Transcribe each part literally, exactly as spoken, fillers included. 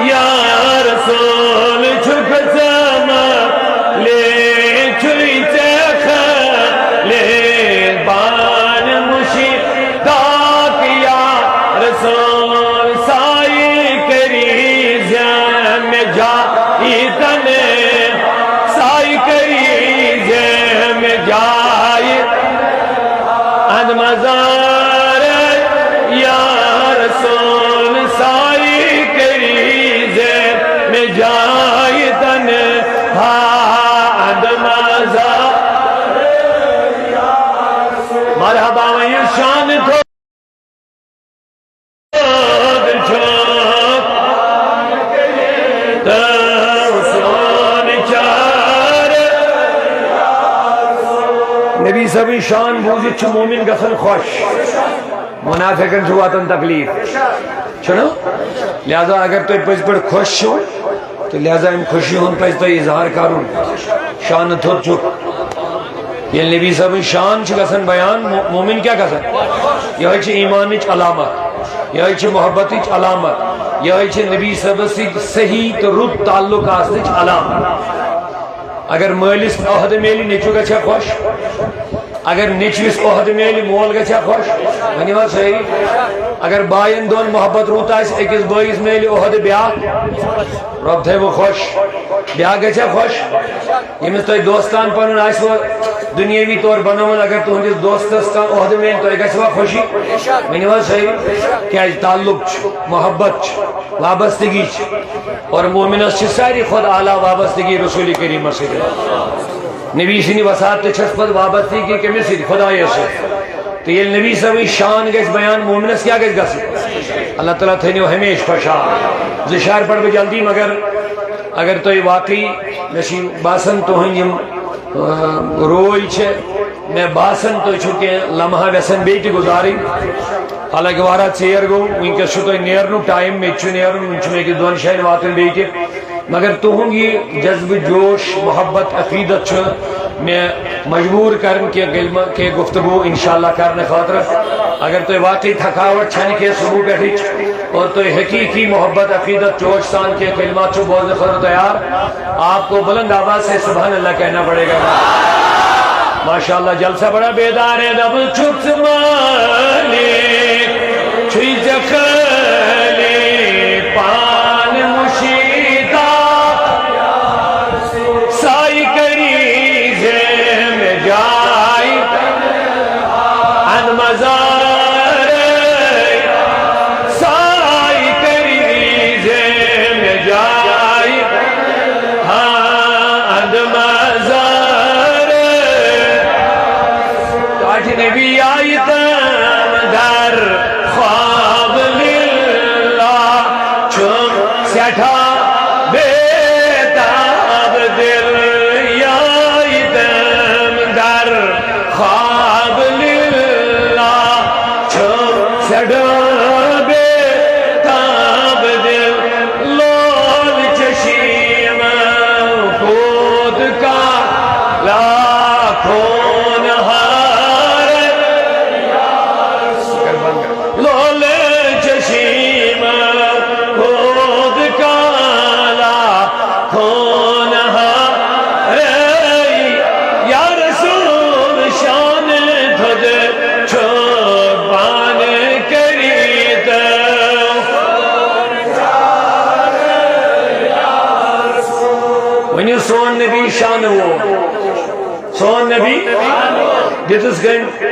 یا رسول چھُکھ ژٕ مٲلِک، چھُے ژےٚ خٲلِق، بان مُشیٖداک یا رسول، سایہِ کٔری زِ مےٚ جایہِ تنہا، سایہِ کٔری زِ مےٚ جایہِ اند مزار یا رسول، سایہِ کٔری زِ مےٚ جایہِ تنہا اند مزار۔ مرحبا وۄنۍ شان تھوٚد چھُ تہٕ سون چار۔ نبی صٲبٕنۍ شان بوٗزِتھ چھُ مومِن گژھان خۄش، منافقن چھُ واتان تکلیف، چھُنہ؟ لہذا اگر تُہۍ پٔزۍ پٲٹھۍ خۄش چھِو، تہٕ لہذا امہِ خوشی ہُنٛد پزِ تۄہہِ اظہار کرُن۔ شانہٕ تھوٚد چھُ۔ ییٚلہِ نبی صٲبٕنۍ شان چھِ گژھان بیان، مو-، مومِن کیٛاہ گژھان؟ یِہوٚے چھِ ایٖمانٕچ علامت، یِہوٚے چھِ محبتٕچ علامت، یِہوٚے چھِ نبی صٲبَس سۭتۍ صحیح تہٕ رُت تعلق آسنٕچ علامت۔ اگر مٲلِس عہدٕ میلہِ، نیٚچوٗ گژھِ ہا خۄش؟ اگر نیٚچوِس عہدٕ میلہِ، مول گژھِ ہا خۄش؟ ؤنِو حظ صحیح۔ اگر باین دۄن محبت رُت آسہِ، أکِس بٲیِس میلہِ عہدٕ، بیٛاکھ رۄب تھٲوِو خۄش، بیٛاکھ گژھِ ہا خۄش؟ ییٚمِس تۄہہِ دوستان پنُن آسِوٕ دُنیٲوی طور بنومُت، اگر تُہنٛدِس دوستس کانٛہہ عہدٕ میلہِ، تۄہہِ گژھِوا خوشی؟ ؤنِو حظ صحیح۔ کیٛازِ؟ تعلق چھُ، محبت چھُ، وابستگی چھِ۔ اور مومنس چھِ ساروی کھۄتہٕ اعلیٰ وابستگی رسول کریمس سۭتۍ۔ نبی سٕنٛدِ وساطتہٕ چھس پتہٕ وابستگی کٔمِس سۭتۍ؟ خدایس سۭتۍ۔ تہٕ ییٚلہِ نبی صٲبٕنۍ شان گژھِ بیان، مومنس کیٛاہ گژھِ گژھٕنۍ؟ اللہ تعالیٰ تھٲینو ہمیشہِ خۄشحال۔ زٕ شعر پرٕ بہٕ جلدی، مگر اگر تۄہہِ واقعی، مےٚ چھِ باسان تُہنٛدۍ یِم، آ، روے چھِ، مےٚ باسان تُہۍ چھِو کینٛہہ لمحہ یژھان بیٚیہِ تہِ گُزارٕنۍ۔ حالانکہ واریاہ ژیر گوٚو، وٕنکیٚس چھُ تۄہہِ نیرنُک ٹایم، مےٚ تہِ چھُ نیرُن، وٕنہِ چھُ مےٚ أکِس دۄن جایَن واتُن بیٚیہِ تہِ۔ مگر تُہُنٛد یہِ جذبہٕ، جوش، محبت، عقیدت چھُ مےٚ مجبوٗر کران کینٛہہ کلمہٕ، کینٛہہ گفتگو انشاءاللہ کرنہٕ خٲطرٕ۔ اگر تۄہہِ واقعی تھکاوٹ چھنہٕ کینٛہہ صبح پٮ۪ٹھٕچ اور تُہۍ حقیقی محبت، عقیدت، جوش سان کینٛہہ کلمات چھِو بوزنہٕ خٲطرٕ تیار، آپ کو بلند آواز سے سبحان اللہ کہنا پڑے گا۔ ماشاءاللہ، جلسہ بڑا بیدار ہے، دب چھُکھ ژٕ مٲلِک، چھُے ژےٚ خٲلِق پان مُشیٖدا۔ سایہِ کٔری زِ مےٚ جاے اند مزارے، سایہِ کٔری زِ مےٚ جاے ہاں اند مزارے۔ تاج نبی آیہِ تم در خواب للہ، چھُم سٮ۪ٹھاہ بے تاب دل یایہِ تم در خواب للہ، چھُم سٮ۪ٹھاہ بے تاب دل۔ لول چشیم خود کا لاکھوں ہار، لول چشیم خود کالا کھون ہارے۔ یا رسول شان تھد چھو بان کریت۔ ونیو سون نبی شان وو۔ سون نبی دِژٕس کٔمۍ؟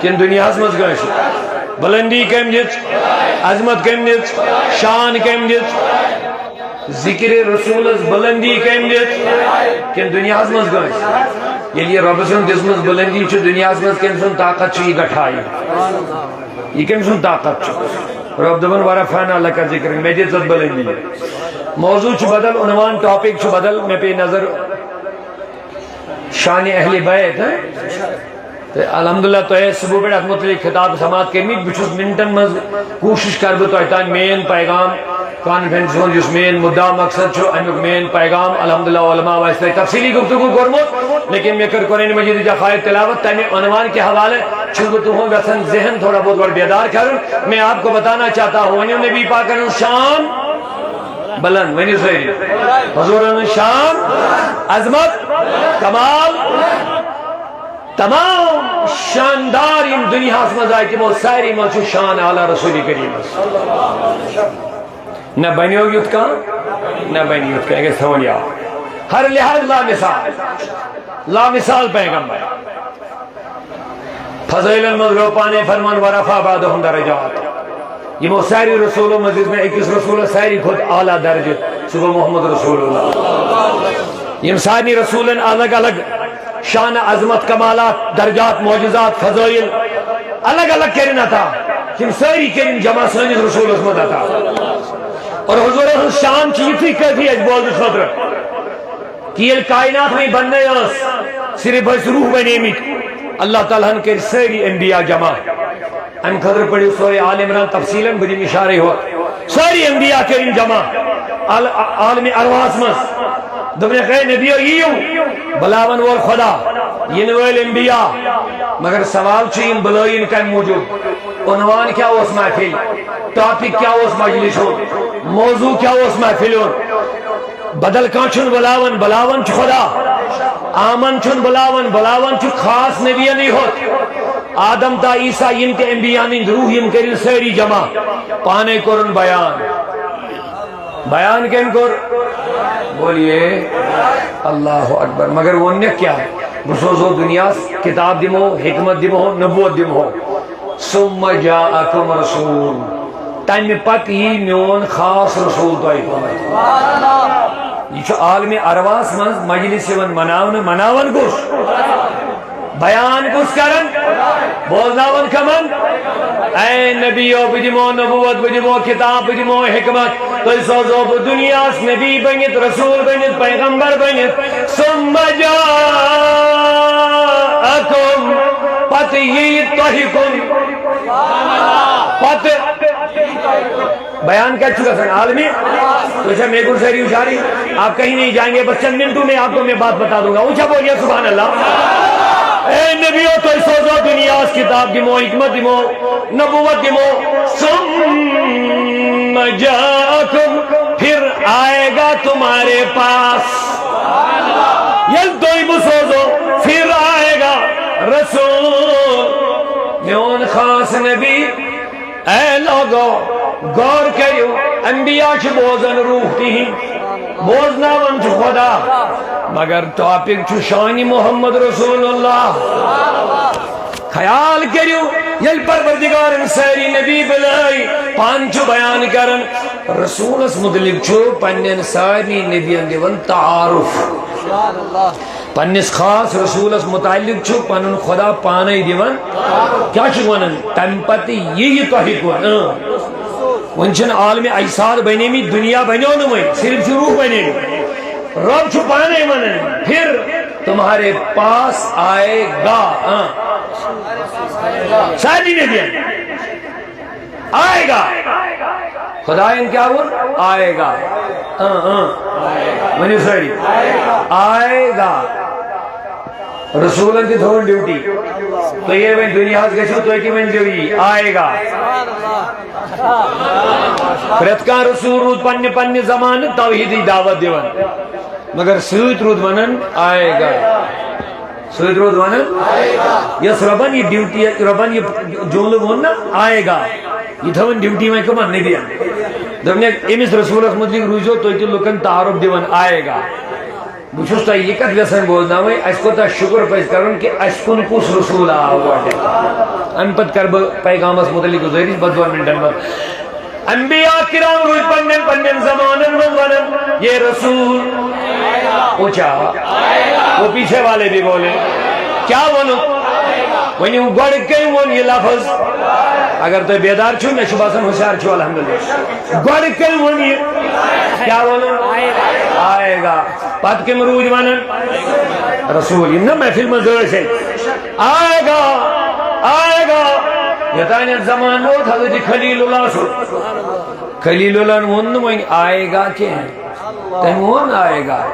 کِنہٕ دُنیاہَس منٛز کٲنٛسہِ؟ بُلندی کٔمۍ دِژ؟ عظمت کٔمۍ دِژ؟ شان کٔمۍ دِژ؟ ذِکرِ رسوٗلَس بُلندی کٔمۍ دِژ؟ کِنہٕ دُنیاہَس منٛز کٲنٛسہِ؟ ییٚلہِ یہِ رۄبہٕ سٕنٛز دِژمٕژ بُلندی چھِ دُنیاہَس منٛز، کٔمۍ سُنٛد طاقت چھُ یہِ گٹھایہِ؟ یہِ کٔمۍ سُنٛد طاقت چھُ؟ رۄب دَپان، "ورفعنا لکَ ذِکرَک"، مےٚ دِژ ژےٚ بُلندی۔ موضوع چھُ بدل، عنوان، ٹاپک چھُ بدل، مےٚ پیٚیہِ نظر شانِ اہلِ بیت، ہاں؟ تہٕ الحمدللہ تۄہہِ ٲسۍ صبح پٮ۪ٹھ اَتھ مُتعلِق خطاب سماعت کٔرمٕتۍ۔ بہٕ چھُس مِنٹَن منٛز کوٗشِش کَرٕ بہٕ تۄہہِ تام مین پیغام، کانفرنس ہُنٛد یُس مین مُدعا مقصد چھُ، اَمیُک مین پیغام، الحمدللہ علماء آسہِ تۄہہِ تفصیٖلی گفتگو کوٚرمُت، لیکن مےٚ کٔر قرآن مجیدٕچ اکھ آیت تلاوت، تَمہِ عنوان کہِ حوالہٕ چھُس بہٕ تُہُنٛد یژھان ذہن تھوڑا بہت گۄڈٕ بیدار کَرُن۔ میں آپ کو بتانا چاہتا ہوں، ؤنِو نبی پاکَن ہٕنٛز شان۔ بلند، ؤنِو سٲری۔ حضوٗرن ہٕنٛز شان، عظمت، کمال، تمام شاندار یِم دُنیاہَس منٛز آیہِ، تِمو سارِوٕے منٛز چھُ شان اعلیٰ رسول کریٖمَس۔ نہ بنیو یُتھ کانٛہہ، نہ بنہِ یُتھ کانٛہہ، یہِ گژھِ تھاوُن یاد۔ ہر لحاظ لامثال، لامثال پیغمبر۔ فضٲیلن منٛز گوٚو پانے فرمان، "ورفع بعضهم درجات"۔ یِمو سارِوٕے رسولو منٛز دِژ مےٚ أکِس رسولس سارِوٕے کھۄتہٕ اعلیٰ درجہٕ، سُہ گوٚو محمد رسول اللہ۔ یِم سارنٕے رسولن الگ الگ شان، عظمت، کمالات، درجات، معجزات، فضٲیل الگ الگ کٔرِن عطا۔ تِم سٲری کٔرِن جمع سٲنِس رسولس منٛز عطا۔ اور حضوٗرن ہٕنٛز شان چھِ یِتھُے کٲفی اَسہِ بوزنہٕ خٲطرٕ۔ کہ ییٚلہِ کائنات وۄنۍ بننے ٲس، صرف ٲسۍ روح بنیمٕتۍ، اللہ تعالیٰ ہن کٔرۍ سٲری انبیاء جمع۔ امہِ خٲطرٕ پٔرِو سورہ آل عمران تفصیلاً، بہٕ دِمہٕ اشارے ہوت۔ سٲری انبیاء کٔرِن جمع۔ عال-، عالمِ ارواحس منٛز دوٚپنکھ، "اے نبیو، یِیِو، بُلاون وول خدا، یِنہٕ وٲلۍ انبیاء۔" مگر سوال چھُ، یِم بُلٲیِن کمہِ موٗجوٗب؟ عنوان کیٛاہ اوس محفل؟ ٹاپک کیٛاہ اوس مجلس ہُنٛد؟ موضوع کیٛاہ اوس محفل ہُنٛد؟ بدل کانٛہہ چھُنہٕ بُلاوان، بُلاوان چھُ خدا۔ عامن چھُنہٕ بُلاوان، بُلاوان چھُ خاص نبیَنٕے ہوت۔ آدم تا عیسیٰ، یِم تہِ انبیاء ہٕنٛدۍ روح، یِم کٔرِن سٲری جمع۔ پانے کوٚرُن بیان۔ بیان کٔمۍ کوٚر؟ بولیے، اللہ اکبر۔ مگر ووٚننکھ کیٛاہ؟ بہٕ سوزو دُنیاہَس، کتاب دِمو، حکمت دِمو، نبوت دِمو۔ ثم جاءکم رسول، تمہِ پتہٕ یی میون خاص رسول تۄہہِ کُن۔ یہِ چھُ عالمِ ارواحس منٛز مجلس یِوان مناونہٕ، مناوان کُس؟ بیان کُس کران؟ بوزناوان کمن؟ اے نبیو، بہٕ دِمو نبوت، بہٕ دِمو کتاب، بہٕ دِمو حکمت۔ تُہۍ سوزو بہٕ دُنیاہَس نبی بٔنِتھ، رسول بٔنِتھ، پیغمبر بٔنِتھ۔ ثم جاءکم، پتہٕ یِیہِ تۄہہِ کُن۔ پتہٕ بیان کتہِ چھُ گژھان؟ عالمی۔ تو اچھا، میرے کو ساری اشاری، آپ کہیں نہیں جائیں گے، بس چند منٹوں میں آپ کو میں بات بتا دوں گا۔ اونچا بولیے، سبحان اللہ۔ اے نبیو، تُہۍ سوزو دُنیاہَس کتاب دِمو، حکمت دِمو، نبوت دِمو۔ ثم جاءکم، پھر آئے گا تمہارے پاس۔ ییٚلہِ تُہۍ بہٕ سوزو، پھر آئے گا رسول۔ میون خاص نبی۔ اے لوگو، غور کٔرِو، انبیاء چھِ بوزان روح تِہِنٛدۍ، بوزناوان چھُ خدا، مگر ٹاپک چھُ شانِ محمد رسول اللہ۔ خیال کٔرِو، ییٚلہِ پروردگارن سٲری نبی بُلٲے، پانہٕ چھُ بیان کران، رسولس متعلق چھُ پننٮ۪ن سارنٕے نبین دِوان تعارف۔ پننِس خاص رسولس متعلق چھُ پنُن خدا پانے دِوان۔ کیٛاہ چھُ ونان؟ تمہِ پتہٕ یِیہِ تۄہہِ کُن۔ اۭں۔ وۄنۍ چھِنہٕ عالمِ اجساد بنیمٕتۍ، دُنیا بنیو نہٕ وۄنۍ، صرف چھُ روح بنیمٕتۍ۔ رب چھُ پانے ونان، پھر تمہارے پاس آئے گا۔ اۭں۔ سارنٕے نبین۔ آئے گا۔ خدایَن کیٛاہ ووٚن؟ آئے گا۔ اۭں، اۭں۔ ؤنِو سٲری۔ آئے گا۔ رسولن تہِ تھٲوٕن ڈیوٹی۔ تُہۍ ییٚلہِ وۄنۍ دُنیاہَس گٔژھِو، تُہۍ تہِ ؤنۍزیو یی، آئے گا۔ پرٛٮ۪تھ کانٛہہ رسول روٗد پننہِ پننہِ زمانہٕ توحیٖدٕچ دعوت دِوان، مگر سۭتۍ روٗد وَنان، آئے گا۔ سۭتۍ روٗد وَنان، یۄس رۄبَن یہِ ڈیوٹی، رۄبَن یہِ جملہٕ ووٚن نہ، آئے گا، یہِ تھٲوٕن ڈیوٹی وۄنۍ کٕمَن؟ نبیَن۔ دوٚپنَکھ، أمِس رسوٗلَس مُتعلِق روٗزیو تُہۍ تہِ لُکَن تعارُف دِوان، آئے گا۔ بہٕ چھُس تۄہہِ یہِ کَتھ یَژھان بوزناوٕنۍ، اَسہِ کوٗتاہ شُکُر پَزِ کَرُن کہِ اَسہِ کُن کُس رسوٗل آو گۄڈٕ۔ اَمہِ پَتہٕ کَرٕ بہٕ پیغامَس مُتعلِق گُزٲرِش، بَس دۄن مِنٹَن منٛز۔ انبیاء کرام روٗدۍ پننٮ۪ن پننٮ۪ن زمانن منٛز ونان، یہ رسول اونچا، وہ پیچھے والے بھی بولے، کیا ونو؟ ؤنِو، گۄڈٕ کٔمۍ ووٚن یہِ لفظ؟ اگر تُہۍ بیدار چھِو، مےٚ چھُ باسان ہوشیار چھِو، الحمدللہ۔ گۄڈٕ کٔمۍ ووٚن یہِ؟ کیا ونو؟ آئے گا۔ پتہٕ کٔمۍ روٗدۍ ونان؟ رسول۔ یِم نہ محفل منٛز ٲسۍ اَتہِ۔ آئے گا، آئے گا۔ یوٚتانٮ۪تھ زمانہٕ ووت حضرت خلیل اللہ سُنٛد۔ خلیل اللہن ووٚن نہٕ وۄنۍ آئے گا کینٛہہ۔ تٔمۍ ووٚن آئے گا۔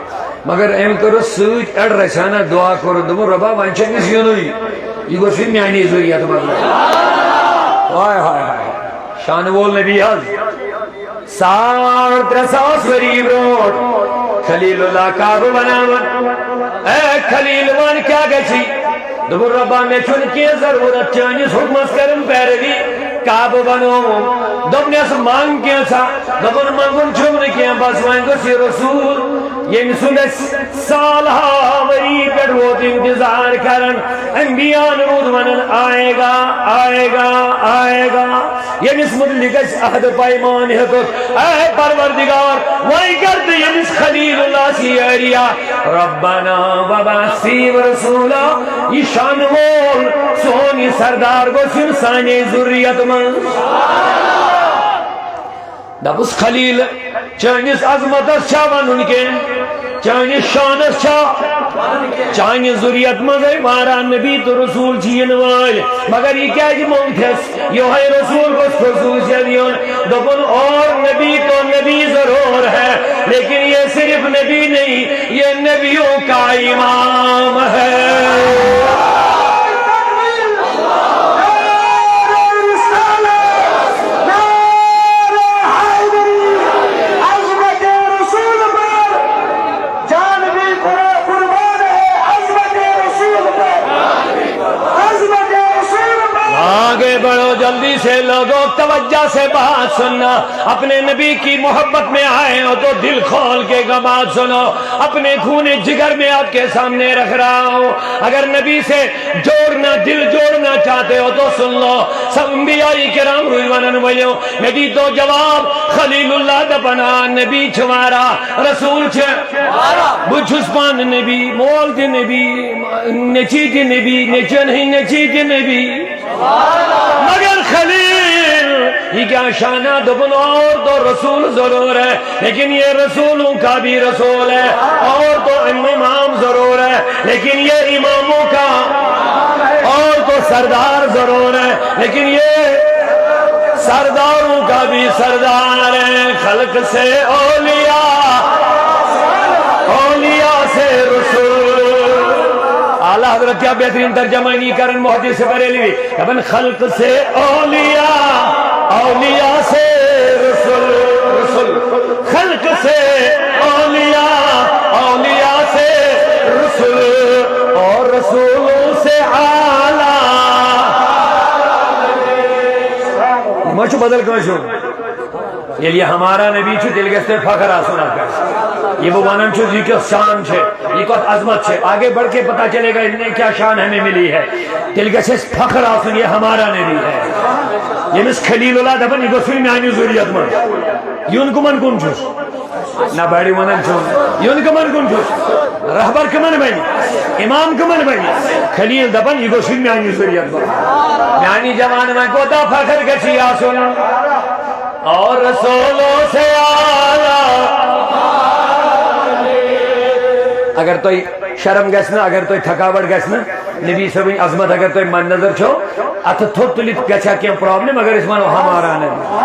مگر أمۍ کٔرٕس سۭتۍ اٮ۪ڈرَس ہنا دُعا کوٚرُن، دوٚپُن، "رۄبا، وۄنۍ چھُ أمِس یُنُے۔ یہِ گوٚژھ یہِ میٛانے ذٔریعہٕ بدلُن۔" ہاے، ہاے، ہاے۔ شانہٕ وول نبی حظ۔ ساڑ ترٛےٚ ساس ؤری برونٛٹھ خلیل اللہ کعبہٕ بناوان۔ اے خلیل، وَن کیٛاہ گژھی؟ دوٚپُن، "رۄبا، مےٚ چھُنہٕ کینٛہہ ضروٗرت، چٲنِس حُکمَس کٔرٕم پیروی، کعبہٕ بنووُم۔" دوٚپنَس، "منٛگ کینٛژھا؟" دوٚپُن، "منٛگُن چھُم نہٕ کینٛہہ، بس وۄنۍ گوٚژھ یہِ رسول، ییٚمہِ سُنٛد أسۍ سالہا ؤری پٮ۪ٹھ ووت انتظار کران، انبیاءن روٗد ونان، 'آئے گا، آئے گا، آئے گا، ییٚمِس مُتعلِق اَسہِ عہد پیمان ہیوٚتُکھ، اے پروردگار، وۄنۍ کر تہٕ ییٚمِس خلیل اللہ سی یٲریا، ربنا وبعث فیہم رسولا، یہِ شانہٕ وول سون یہِ سردار گوٚژھ یُن سانے ذُریت منٛز۔'" دپُس، خلیل، چٲنِس عظمتس چھا ونُن کینٛہہ؟ چٲنِس شانس چھا؟ چانہِ ذُریت منٛزے واریاہ نبی تہٕ رسول چھِ یِنہٕ وٲلۍ، مگر یہِ کیازِ موٚنگتھس؟ یِہوٚے رسول گوٚژھ خصوٗصیت یُن۔ دوٚپُن، "اور نبی تو نبی ضرور ہے، لیکن یہ صرف نبی نہیں، یہ نبیوں کا امام ہے۔" نعرہ رسالت، نعرہ حیدری، عظمت رسول پر، جان بھی قربان ہے عظمت رسول پر، عظمت رسول پر۔ آگے بڑھو، جلدی سے لوگوں، توجہ سے بات سننا۔ اپنے نبی کی محبت میں آئے ہو تو دل کھول کے بات سنو۔ اپنے خون جگر میں آپ کے سامنے رکھ رہا ہوں۔ اگر نبی سے جوڑنا، دل جوڑنا چاہتے ہو تو سن لو۔ سب انبیاء کرام روٗدۍ ونان، ؤلِو، مےٚ دی تو جواب۔ خلیل اللہ دپان، آ، نبی چھُ واریاہ، رسول چھُ۔ بہٕ چھُس پانہٕ نبی، مول تہِ نبی، نیٚچی تہِ نبی، نیٚچوٮ۪ن ہٕنٛدۍ نیٚچی تہِ نبی۔ مگر خلیل، یہ کیا شان ہے؟ دوٚپُن، اور تو رسول ضرور ہے، لیکن یہ رسولوں کا بھی رسول ہے، اور تو امام ضرور ہے، لیکن یہ اماموں کا، اور تو سردار ضرور ہے، لیکن یہ سرداروں کا بھی سردار ہے۔ خلق سے اولیاء، اولیاء سے رسول۔ اعلیٰ حضرت کیا بہترین ترجمانی کرن محدث بریلوی۔ دپان، خلق سے اولیاء، اولیاء سے رسل، رسل، خلق سے اولیاء، اولیاء سے رسل، اور رسولوں سے اعلیٰ۔ یہِ ما چھُ بدل کٲنٛسہِ ہُنٛد؟ ییٚلہِ یہِ ہمارا نبی چھُ، تیٚلہِ گژھِ تۄہہِ فخر آسُن اَتھ پٮ۪ٹھ۔ یہِ بہٕ وَنان چھُس، یہِ کیُتھ شان چھُ، یہِ کۄس عظمت چھِ۔ آگے بڑھ کے پتہ چلے گا، انہیں کیا شان ہمیں ملی ہے۔ تیٚلہِ گژھِ اَسہِ فخر آسُن، یہِ ہمارا نبی ہے۔ ییٚمِس خلیل اللہ دَپان، یہِ گوٚژھ وۄنۍ میٛانہِ ذُریت منٛز۔ یُن کٕمَن کُن چھُس؟ نہ، بڑِ وَنان چھُس، یُن کٕمَن کُن چھُس؟ رہبر کٕمَن بَنہِ؟ اِمام کٕمَن بَنہِ؟ خلیل دَپان، یہِ گوٚژھ وۄنۍ میٛانہِ ذُریت منٛز۔ میٛانہِ جوان وۄنۍ کوٗتاہ فخر گژھِ یہِ آسُن۔ اور رسولوں سے اعلیٰ۔ اگر تۄہہِ شرم گژھِ نہٕ، اگر تۄہہِ تھکاوٹ گژھِ نہٕ، نبی صٲبٕنۍ عظمت اگر تۄہہِ مد نظر چھو، اتھٕ تھوٚد تُلِتھ گژھِ ہا کینٛہہ پرابلم، اگر أسۍ ونو ہمارا نبی۔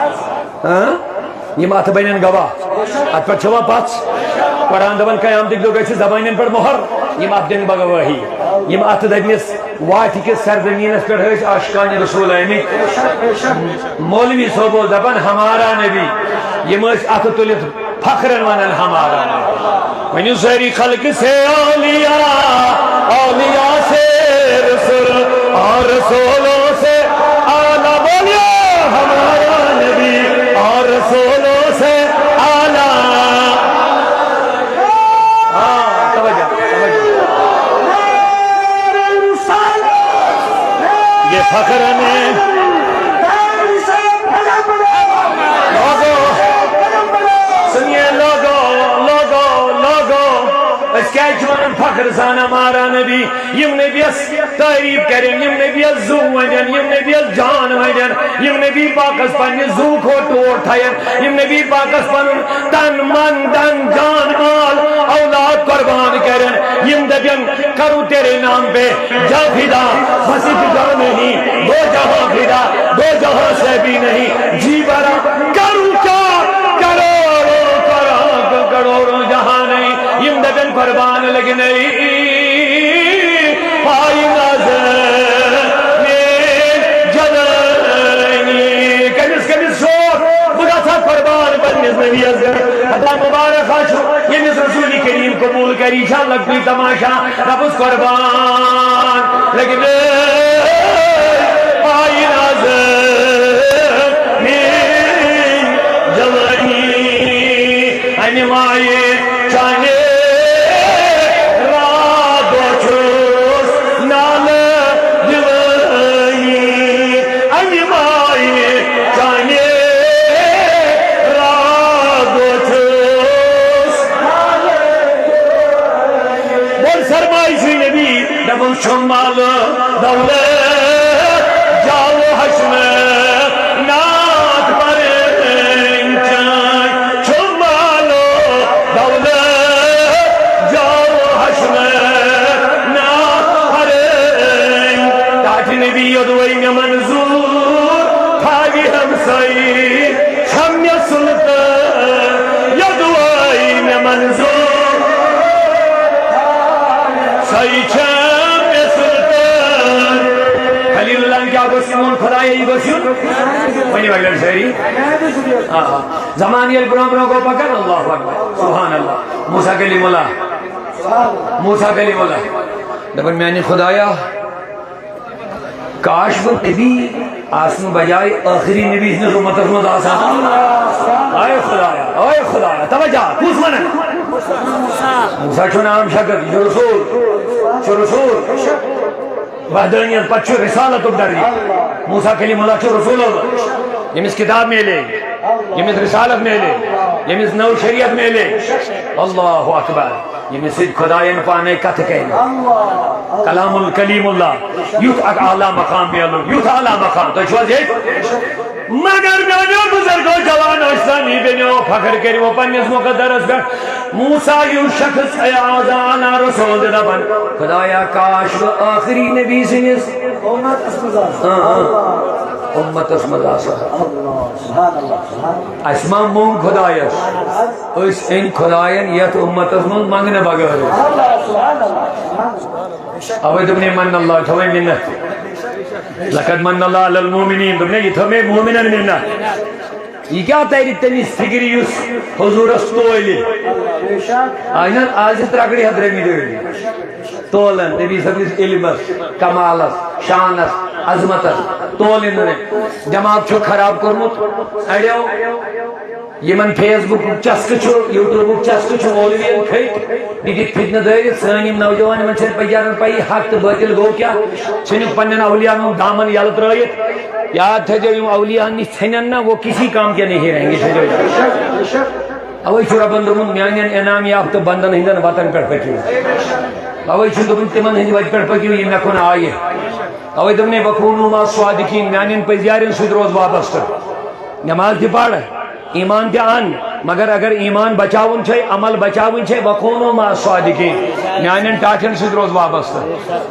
ہاں؟ یِم اتھٕ بنن گواہ، اتھ پٮ۪ٹھ چھوا پژھ؟ قرآن دپان قیامتٕکۍ دۄہ گژھِ زبانن پٮ۪ٹھ مۄہر، یِم اتھٕ دِن گواہی۔ یِم اتھٕ دٔتمِس واٹہِ کِس سرزمینس پٮ۪ٹھ ٲسۍ عاشقان رسول آمٕتۍ۔ مولوی صٲب اوس دپان، ہمارا نبی۔ یِم ٲسۍ اتھٕ تُلِتھ فخرن ونان، ہمارا نبی۔ ؤنِو سٲری، خلق سے اولیاء، اولیاء سے رسول، اور رسولوں سے اعلیٰ۔ بولو، ہمارا نبی اور رسولوں سے اعلیٰ۔ ہاں، توجہ، توجہ۔ یہ فخر ہمیں لوگو، سنیے لوگو، لوگو، لوگو، أسۍ کیٛازِ چھِ وَنان فخر سان ہمارا نبی؟ یِم نبیَس تعریٖف کَرن، یِم نبیَس زُو وَنن، یِم نبیَس جان وَنن، یِم نبی پاکَس پننہِ زُو کھۄتہٕ ٹوٹھ تھاون، یِم نبی پاکَس پَنُن تن، من، دھن، جان، مال، اولاد قربان کَرن، یِم دَپن، کروں تیرے نام پہ جاں فدا، بس ایک جاں نہیں، دو جہاں فدا، دو جہاں سے بھی نہیں، جی بھرا کروں کیا، کروڑوں کروڑوں، کروڑوں جہاں نہیں، یِم دَپن قربان لگنے پائی نظر میں جلانی۔ کٔمِس کٔمِس شوق، بہٕ گژھٕ ہا قربان بننہِ۔ ییٚمِس رسول کریم قبول کری، چھا لۄکٹُے تماشا؟ ربس قربان لگہِ مےٚ آیہِ ناز میٲنۍ جوانی، امہِ مایہِ چانہِ راتھ دۄہ چھُس نالہٕ دِوٲنی، امہِ مایہِ چانہِ راتھ دۄہ چھُس۔ بوٚڑ سرمایہِ چھُ نبی، دپُن چھُم مالہٕ دولت جالہٕ ہشمہٕ نعت پرٕنۍ چٲنۍ، چھُم مالہٕ دولت جالہٕ ہشمہٕ نعت پرٕنۍ۔ ٹاٹھہِ نبی یوٚدوے مےٚ منظور تھاوِ ہمسایی، چھم مےٚ سُلطان یوٚدوے مےٚ منظور، سۄے چھم مےٚ سُلطان۔ خلیل اللہ کیٛاہ گوٚژھ یُن؟ خدایا، یہِ گوٚژھ یُن۔ ؤنِو اَکہِ لَٹہِ سٲری۔ آ، آ۔ زمانہٕ ییٚلہِ برونٛہہ برونٛہہ گوٚو پَکان، اللہ اکبر، سبحان اللہ۔ موسیٰ کلیم اللہ، موسیٰ کلیم اللہ۔ دَپان، میٛانہِ خدایا، کاش بہٕ نبی آسہٕ نہٕ بجایہِ ٲخری نبی سٕنٛدِس اُمتس منٛز آسان۔ اے خدایا، اے خدایا، توجہ، کُس ونان؟ موسیٰ چھُ نام شکر، یہِ چھُ رسول، چھُ رسول۔ وحدانیت پتہٕ چھُ رسالتُک درجہٕ۔ موسیٰ کلیم اللہ چھُ رسول اللہ، ییٚمِس کتاب میلے، ییٚمِس رسالت میلے، ییٚمِس نٔو شریعت میلے۔ اللہ اکبر۔ ییٚمِس سۭتۍ خدایَن پانے کتھٕ کرِ۔ اللہ، اللہ۔ کلام الکلیم اللہ۔ یُتھ اکھ اعلیٰ مقام میلُن، یُتھ اعلیٰ مقام۔ تُہۍ چھِو حظ ییٚتہِ؟ مگر میٛانیو بزرگو، جوانو، اسلامی بیٚنیو، فخر کٔرِو پننِس مقدرس پٮ۪ٹھ۔ موسیٰ ہیوٗ شخص اے آزانا رسول تہِ دپان، خدایا، کاش بہٕ ٲخری نبی سٕنٛدِس اُمتس منٛز آسہٕ۔ اۭں، اۭں۔ اُمتس منٛز آسہٕ۔ اللہ، سبحان اللہ، سبحان اللہ۔ اسہِ ما موٚنگ خدایس؟ أسۍ أنۍ خدایَن یَتھ اُمتَس منٛز منٛگنہٕ بغٲرٕے۔ اوے دوٚپُن، من اللہ، تھٲوٕے مِنت۔ لقد من اللہ علی المومنین، دوٚپُن، یہِ تھٲو مےٚ مومنن مِنت۔ یہِ کیٛاہ تَرِ تٔمِس فِکرِ یُس حضوٗرَس تولہِ؟ آے نہ آز ترٛکڑِ ہَتھ درٛمٕتۍ أڑۍ۔ تولن نبی صٲب کِس علمس، کمالس، شانس، عظمتس تولن نہٕ۔ دٮ۪ماغ چھُ خراب کوٚرمُت اَڑیو۔ یِمن فیس بُکُک چسکہٕ چھُ، یوٗٹیوٗبُک چسکہٕ چھُ، مولوِین کھٔتۍ، یہِ دِتھ فتنہٕ دٲرِتھ۔ سٲنۍ یِم نوجوان، یِمن چھَنہٕ پَیی حق تہٕ بٲطِل گوٚو کیٛاہ، ژھٕنِکھ پننٮ۪ن اولیاہن ہُنٛد دامن یَلہٕ ترٲوِتھ۔ یاد تھٲیزیو، یِم اولیاہن نِش ژھٕنن نہ، وہ کسی کام کے نہیں رہیں گے، تھٲیزیو یاد۔ اوے چھُ رۄبن دوٚپمُت، میانٮ۪ن انعام یافتہٕ بندن ہٕنٛدٮ۪ن وتن پٮ۪ٹھ پٔکِو۔ اوے چھُ دوٚپمُت، تِمن ہٕنٛدِ وتہِ پٮ۪ٹھ پٔکِو، یِم مےٚ کُن آیہِ۔ اوے دوٚپمَے، وَکُونُو مَعَ الصَّادِقیٖن، میانٮ۪ن پٔزۍ یارٮ۪ن سۭتۍ روز وابستہٕ۔ نماز تہِ پَر، ایمان تہِ اَن، مگر اگر ایمان بچاوُن چھے، عمل بچاوٕنۍ چھے، وَکُونُو مَعَ الصَّادِقیٖن، میانٮ۪ن ٹاٹھٮ۪ن سۭتۍ روز وابستہٕ۔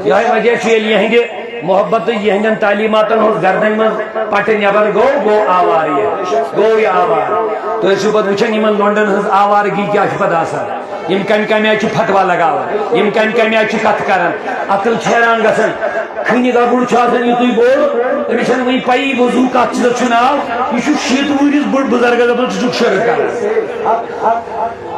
یِہوٚے وجہ چھُ، ییٚلہِ یِہنٛدِ محبت تہٕ یِہنٛدٮ۪ن تعلیٖماتن ہٕنٛز گردنہِ منٛز پٹہٕ نٮ۪بر گوٚو، گوٚو آوارٕ یہِ، گوٚو یہِ آوارٕ۔ تُہۍ ٲسِو پتہٕ وٕچھان، یِمن لونڈن ہٕنٛز آوارگی کیٛاہ چھِ پتہٕ آسان۔ یِم کمہِ کمہِ آیہِ چھِ فتوا لگاوان، یِم کمہِ کمہِ آیہِ چھِ کتھٕ کران، عقل چھیران گژھان۔ کھنہِ گگُر چھُ آسان یُتُے بوٚڑ، أمِس چھَنہٕ وٕنہِ پَیی وضوٗ کتھ چیٖزس چھُ ناو۔ یہِ چھُ شیٖتھ وُہرِس بٔڑ بُزرگس دَپان، ژٕ چھُکھ شرک کران۔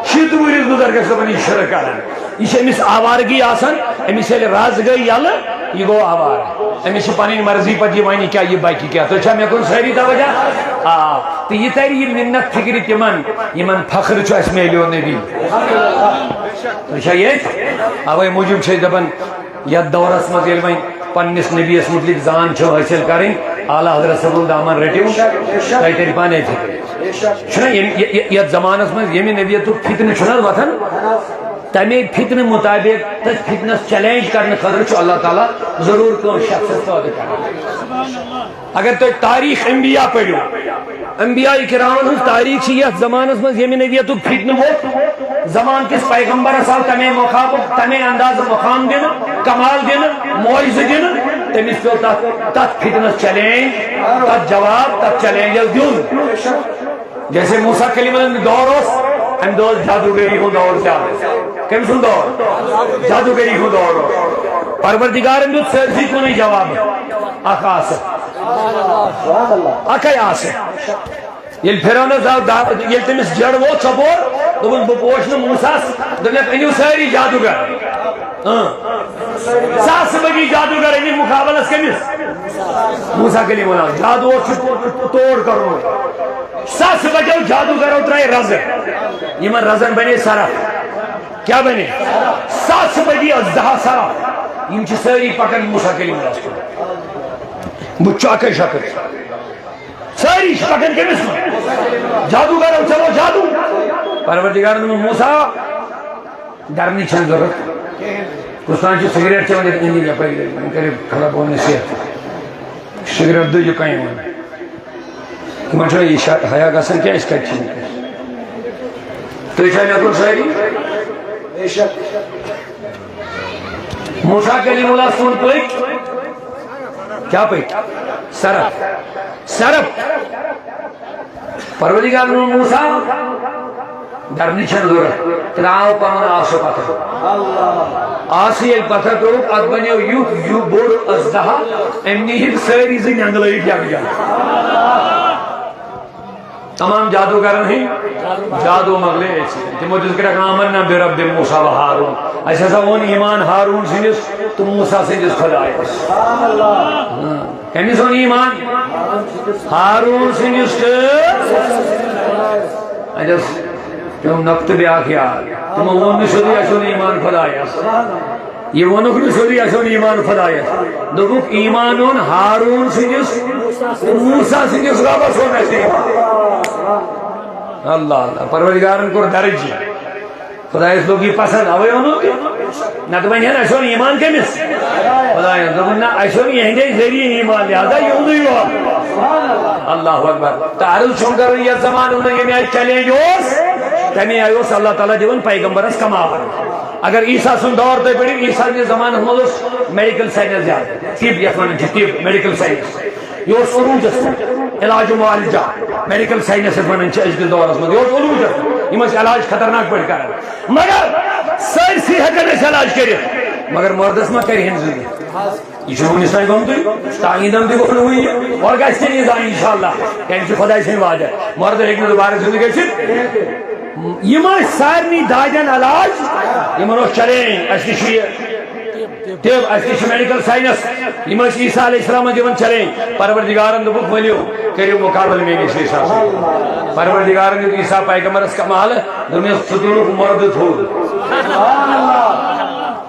شیٖتھ وُہرِس بُزرگس دَپان، یہِ چھُ شرک کران۔ یہِ چھِ أمِس آوارگی آسان، أمِس ییٚلہِ رز گٔے یَلہٕ، یہِ گوٚو آوارٕ۔ أمِس چھِ پنٕنۍ مرضی پتہٕ یہِ وَنہِ کیٛاہ، یہِ بَکہِ کیٛاہ۔ تُہۍ چھا مےٚ کُن سٲری توجہ؟ آ، تہٕ یہِ تَرِ یہِ مِنت فِکرِ تِمن، یِمن فخر چھُ اَسہِ میلیو نبی۔ تُہۍ چھا ییٚتھۍ؟ اَوَے موٗجوٗب چھِ أسۍ دَپان، یَتھ دورس منٛز ییٚلہِ وۄنۍ پننِس نبیَس مُتعلِق زان چھِ حٲصِل کَرٕنۍ، اعلیٰ حضرت صٲبُن دامن رٔٹِو، تۄہہِ تَرِ پانَے فِکرِ۔ چھُنہ ییٚمہِ، یہِ، یہِ، یَتھ زمانس منٛز ییٚمہِ نبیتُک فتنہٕ چھُنہ حظ وۄتھان، تَمے فتنہٕ مُطابِق تہٕ فتنس چیلنج کرنہٕ خٲطرٕ چھُ اللہ تعالیٰ ضروٗر کٲنٛسہِ شخصس پٲدٕ کران۔ اگر تُہۍ تاریخ انبیاء پٔرِو، انبیاء کرامن ہٕنٛز تاریخ چھِ یتھ زمانس منٛز ییٚمہِ نبیتُک فتنہٕ ووٚتھ، زمان کِس پیغمبرس آو تمے مقامُک، تمے اندازٕ مقام دِنہٕ، کمال دِنہٕ، معجزٕ دِنہٕ، تٔمِس پیوٚو تتھ، تتھ فتنس چیلنج، تتھ جواب، تتھ چیلنجس دیُن۔ جیسے موسیٰ کلیمن ہُنٛد دور اوس، امہِ دۄہ اوس جادوگری ہُنٛد دور زیادٕ۔ کٔمۍ سُنٛد دور؟ جادوگری ہُنٛد دور اوس۔ پروردگارن دیُت سٲرسٕے کُنُے جواب، اکھ آسہٕ۔ اکھے آسہٕ۔ ییٚلہِ فرعونس آو دا-، ییٚلہِ تٔمِس جڑ ووت ژۄپور، دوٚپُن، "بہٕ پوش نہٕ موسیٰ ہس۔" دوٚپنکھ، "أنِو سٲری جادوگر۔" اۭں۔ ساسہٕ بٔدی جادوگر أنِکھ مُقابلس کٔمِس؟ موسیٰ کلیم اللہ۔ جادو اوس چھُ توڑ کرُن۔ ساسہٕ بٔدیو جادوگرو ترٛایہِ رزٕ۔ یِمن رزن بنے سرف۔ کیٛاہ بنے؟ ساسہٕ بٔدی اژدہا سرف۔ یِم چھِ سٲری پکان موسیٰ کلیم اللہ ہس کُن۔ بہٕ چھُ اکے شکل۔ سٲری چھِ پکان کٔمِس کُن؟ جادوگرو، چلو جادو۔ پروردگارن دوٚپُن، "موسیٰ، ڈرنٕچ چھَنہٕ ضروٗرت۔ کُس تام چھُ سگریٹ چٮ۪وان ییٚتہِ أنٛدۍ أنٛدۍ یپٲرۍ، وۄنۍ کٔرِو خبر بہٕ وَنہٕ نصیحت۔ سگریٹ دٔجِو کَنہِ وۄنۍ۔ تِمن چھُنہ یہِ شا-، حیا گژھان کینٛہہ، أسۍ کَتہِ چھِ وٕنکیٚس؟ تُہۍ چھا مےٚ کُن سٲری؟" موسیٰ کلیم اللہ سُنٛد پٔکۍ۔ کیٛاہ پٔکۍ؟ سرف۔ سرف۔ پروردگار نو موسیٰ، ڈرنٕچ چھَنہٕ ضروٗرت۔ ترٛاو پَنُن آسہٕ پَتھر۔ آسہٕ ییٚلہِ پَتھر ترٛووُکھ، اَتھ بَنیو یُتھ، یُتھ بوٚڑ اژدہا، أمۍ نی یِم سٲری زٕ نٮ۪نٛگلٲیِتھ یَکجاہ۔ تمام جادوگرن ہٕنٛدۍ جادو مۄکلے أتھۍ سۭتۍ۔ تِمو دِژ کرٛٮ۪کھ، "آمنا برب موسیٰ و ہارون۔" اَسہِ ہسا اوٚن ایمان ہارون سٕنٛدِس تہٕ موسیٰ سٕنٛدِس خۄدایس۔ ہاں۔ کٔمِس اوٚن ایمان؟ ہارون سٕنٛدِس تہٕ۔ اَتہِ ٲس تِم نۄقطہٕ بیٛاکھ یاد۔ تِمو ووٚن نہٕ سیوٚدُے، "اَسہِ اوٚن ایمان خۄدایس۔" یہِ ووٚنُکھ نہٕ سیوٚدُے، "اَسہِ اوٚن ایمان خۄدایس۔" دوٚپُکھ، "ایمان اوٚن ہارون سٕنٛدِس تہٕ موسیٰ سٕنٛدِس رۄبس اوٚن اَسہِ ایمان۔" اللہ اللہ، پروردگارن کوٚر درجی۔ خۄدایس لوٚگ یہِ پسنٛد، اوے اوٚنُن تہِ۔ نتہٕ ونہِ ہن، "اَسہِ اوٚن ایمان کٔمِس؟" خۄدایس۔ دوٚپُن، "نہ، اَسہِ اوٚن یِہنٛدے ذٔریعہٕ ایمان، لہذا یِہُنٛدُے اوٚن۔" اللہ اکبر۔ تہٕ عرض چھُم کرُن، یتھ زمانس منٛز ییٚمہِ آیہِ چیلنج اوس، تمے آیہِ اوس اللہ تعالیٰ دِوان پیغمبرس کمال۔ اگر عیسیٰ سُنٛد دور تُہۍ پٔرِو، عیسیٰ سٕنٛدِس زمانس منٛز اوس میڈیکل ساینس زیادٕ، طب یتھ ونان چھِ، طب، میڈیکل ساینس۔ یہِ اوس عروٗجس پٮ۪ٹھ۔ علاج معالجہ، میڈیکل ساینس یتھ ونان چھِ أزکِس دورس منٛز، یہِ اوس عروٗجس پٮ۪ٹھ۔ یِم ٲسۍ علاج خطرناک پٲٹھۍ کران۔ مگر سٲرسٕے ہٮ۪کان ٲسۍ علاج کٔرِتھ، مگر مردس ما کرِ ہن زندٕ؟ یہِ چھُ وُنِس تام گوٚمتُے، تہٕ آیندہ تہِ گوٚو نہٕ وُنہِ۔ اورٕ گژھِ تہِ نہٕ زانٛہہ، انشاءاللہ۔ کیٛازِ یہِ چھُ خۄداے سٕنٛدِ وعدٕ۔ مردٕ ہیٚکہِ نہٕ دوبارٕ زندٕ گٔژھِتھ۔ یِم ٲسۍ سارنٕے دادٮ۪ن علاج، یِمن اوس چیلنج، اَسہِ تہِ چھُ یہِ طب، اَسہِ تہِ چھُ میڈیکل ساینس۔ یِم ٲسۍ عیسیٰ علیہ السلامس دِوان چیلنج۔ پروردگارن دوٚپُکھ، "ؤلِو، کٔرِو مُقابلہٕ میٲنِس عیسیٰ سۭتۍ۔" پروردگارن دیُت عیسیٰ پیغمبرس کمالہٕ، دوٚپنس، "ژٕ تُلُکھ مردٕ تھوٚد۔"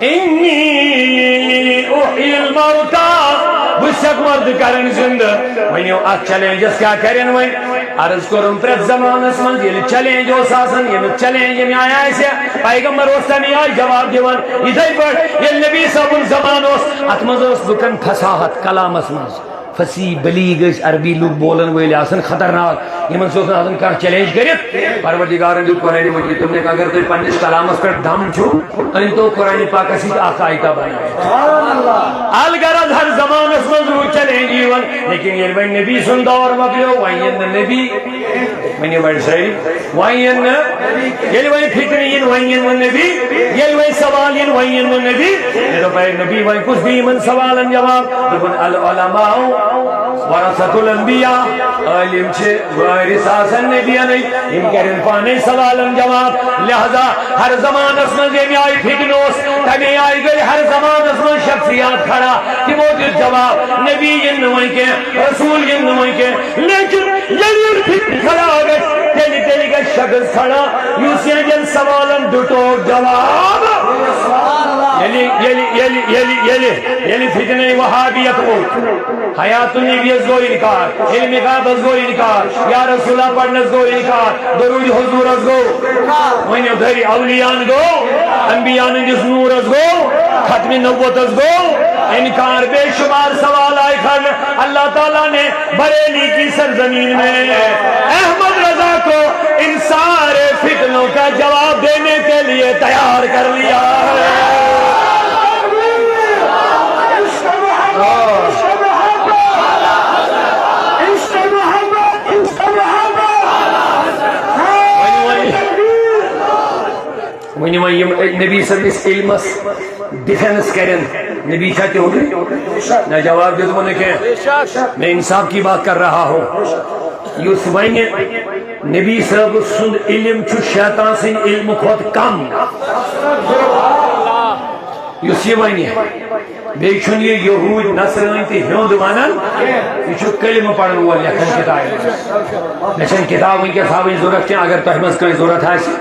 انی احیی الموتی، بہٕ چھُسکھ مردٕ کران زندٕ۔ وۄنۍ یِم اتھ چیلنجس کیٛاہ کرن وۄنۍ؟ عرض کوٚرُم پرٛٮ۪تھ زمانس منٛز، ییٚلہِ چیلنج اوس آسان، ییٚمِس چیلنج ییٚمہِ آیہِ آسہِ، پیغمبر اوس تَمہِ آیہِ جواب دِوان۔ یِتھَے پٲٹھۍ ییٚلہِ نبی صٲبُن زمانہٕ اوس، اتھ منٛز اوس لُکن فصاحت کلامس منٛز، فصیح بلیغ ٲسۍ عربی لُکھ بولن وٲلۍ آسان، خطرناک۔ یِمن سۭتۍ اوس نہٕ آسان کانٛہہ چیلنج کٔرِتھ۔ پروردگارن دیُت قرآنِ مجید، دوٚپنکھ، اگر تُہۍ پننِس کلامس پٮ۪ٹھ دم چھُو، أنۍ تو قرآنِ پاکس سۭتۍ اکھ آیتہ بنٲیِتھ۔ الغرض، ہر زمانس منٛز روٗد چیلنج یِوان، لیکن ییٚلہِ وۄنۍ نبی سُنٛد دور مۄکلیو، وۄنۍ یِن نہٕ نبی۔ ؤنِو وۄنۍ سٲری، وۄنۍ یِن نہٕ، ییٚلہِ وۄنۍ فتنہٕ یِن، وۄنۍ یِن نہٕ نبی، ییٚلہِ وۄنۍ سوال یِن، وۄنۍ یِن نہٕ نبی۔ مےٚ دوٚپ، "اے نبی، وۄنۍ کُس دِیہِ یِمن سوالن جواب؟" دوٚپُن، "العلماء ورثۃ الانبیاء"، عٲلِم چھِ وٲرِث آسان نبیَنٕے، یِم کَرن پانے سوالن جواب۔ لہذا ہر زمانس منٛز ییٚمہِ آیہِ فتنہٕ اوس، تَمے آیہِ گٔے ہر زمانس منٛز شخصیات کھڑا، تِمو دیُت جواب۔ نبی یِن نہٕ وۄنۍ کینٛہہ، رسول یِن نہٕ وۄنۍ کینٛہہ، لیکن ییٚلہِ یہِ فتنہٕ کھڑا گژھِ، تیٚلہِ، تیٚلہِ گژھِ شخص کھڑا، یُس یِہنٛدٮ۪ن سوالن دیُتوکھ جواب۔ ییٚلہِ، ییٚلہِ، ییٚلہِ، ییٚلہِ، ییٚلہِ، ییٚلہِ فتنہٕ وہابیت ووٚتھ، حیات النبی یس گوٚو انکار، علم غیبس گوٚو انکار، یا رسول اللہ پرنس گوٚو انکار، درود حضورس گوٚو، ؤنِو دھری اولیاءن گوٚو، انبیاءن ہٕنٛدِس نورس گوٚو، ختم نبوتس گوٚو انکار۔ بے شمار سوال آئے کھڑے۔ اللہ تعالیٰ نے بریلی کی سرزمین میں احمد رضا کو ان سارے فتنوں کا جواب دینے کے لیے تیار کر لیا ہے۔ ؤنِو وۄنۍ، ؤنِو وۄنۍ یِم نبی سٕنٛدِس علمس ڈیفینس کرن، نبی چھا تِہُنٛدُے؟ نہ، جواب دیُتمُت نہٕ کینٛہہ۔ میں انصاف کی بات کر رہا ہوں۔ یُس وۄنۍ نبی صٲب سُنٛد علم چھُ شیطان سٕنٛدِ علمہٕ کھۄتہٕ کم۔ یُس یہِ ونہِ، بیٚیہِ چھُنہٕ یہِ یہوٗدۍ، نصرٲنۍ تہٕ ہیوٚنٛد ونان، یہِ چھُ کلمہٕ پرن وول لیکھان کتابہِ منٛز۔ مےٚ چھَنہٕ کتاب وٕنکیٚس ہاوٕنۍ ضروٗرت کینٛہہ، اگر تۄہہِ منٛز کٲنٛسہِ ضروٗرت آسہِ۔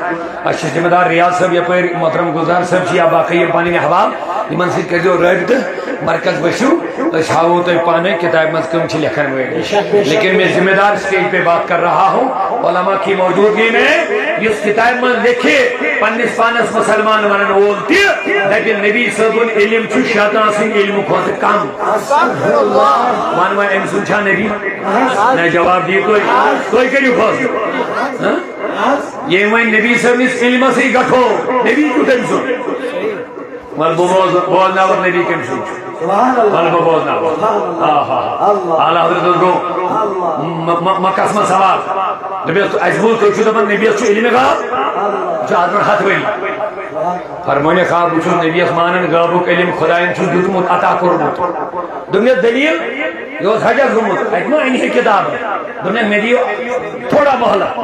اَسہِ چھِ ذمہٕ دار ریاض صٲب یپٲرۍ، محترم گلزار صٲب چھِ یا باقٕے یِم پنٕنۍ احباب، یِمن سۭتۍ کٔرۍزیو رٲبطہٕ۔ مرکز ؤسِو، أسۍ ہاوو تۄہہِ پانے کتابہِ منٛز کٕم چھِ لیکھن وٲلۍ۔ لیکن میں ذمہ دار اسٹیج پہ بات کر رہا ہوں، علماء کی موجودگی میں یُس کتابہِ منٛز لیکھِ، پننِس پانس مسلمان ونن وول تہِ دپہِ نبی صٲبُن علم چھُ شیطان سٕنٛدِ علمہٕ کھۄتہٕ کم۔ ون وۄنۍ أمۍ سُنٛد چھا نبی؟ نہ، جواب دِیِو تُہۍ۔ تُہۍ کٔرِو فٲصلہٕ۔ ہاں؟ ییٚمۍ وۄنۍ نبی صٲبنِس علمسٕے گٹھو، نبی کیُتھ أمۍ سُنٛد؟ وَلہٕ بہٕ بوز-، بوزناوَتھ نبی کٔمۍ سُنٛد چھُ۔ سبحان اللہ۔ وَلہٕ بہٕ بوزناوَتھ۔ سبحان اللہ۔ آ، ہا، ہا۔ اللہ۔ اعلیٰ حضرت اوس گوٚو اللہ۔ م-، م-، مکس منٛز سوار۔ دوٚپمَس، اَسہِ بوٗز تُہۍ چھِو دَپان نبیَس چھُ علمِ غٲب۔ اللہ۔ یہِ چھُ آز برونٛٹھ ہَتھ ؤری۔ سبحان اللہ۔ فرمٲنِکھ، آ، بہٕ چھُس نبیَس مانان، غٲبُک علم خۄدایَن چھُس دیُتمُت، عطا کوٚرمُت۔ دوٚپمَس، دٔلیٖل؟ یہِ اوس حجس گوٚمُت، اَتہِ ما اَنہِ ہے کِتابہٕ؟ دوٚپمَس، مےٚ دِیِو تھوڑا مۄہلت۔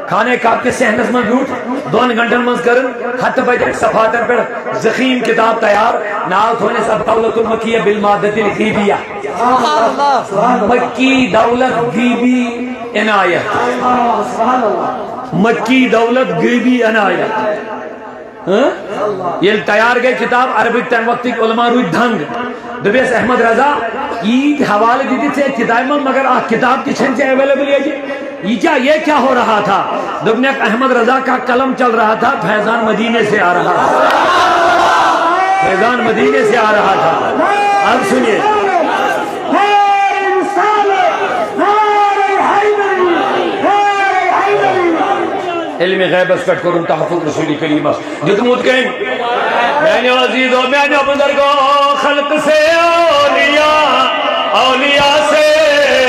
خانہ کعبہ کِس صحنس منٛز بیوٗٹھ، دۄن گھنٹن منٛز کٔرٕن ہتہٕ بجن صفحاتن پٮ۪ٹھ ضخیم کتاب تیار، ناو تھوونس الدولة المکیہ بالمادة الغیبیہ۔ مکی دولت غیبی عنایت۔ مکی دولت غیبی عنایت۔ ہاں؟ ییٚلہِ تیار گٔے کتاب، عربٕکۍ تمہِ وقتٕکۍ علماء روٗدۍ دنگ۔ دوٚپیس، احمد رضا، ییٖتۍ حوالہٕ دِتِتھ ژےٚ کتابہِ منٛز، مگر اکھ کتاب تہِ چھنہٕ ژےٚ available ییٚتہِ۔ یہ کیا، یہ کیا ہو رہا تھا؟ دوٚپنکھ، احمد رضا کا قلم چل رہا تھا، فیضان مدینے سے آ رہا تھا۔ فیضان مدینے سے آ رہا تھا۔ اب سنیے۔ علم غیبس پٮ۪ٹھ کوٚرُن تحفظ رسول کریمس۔ دیُتمُت کٔمۍ؟ میانیو عزیزو، میانیو بزرگو، خلق سے اولیاء، اولیاء سے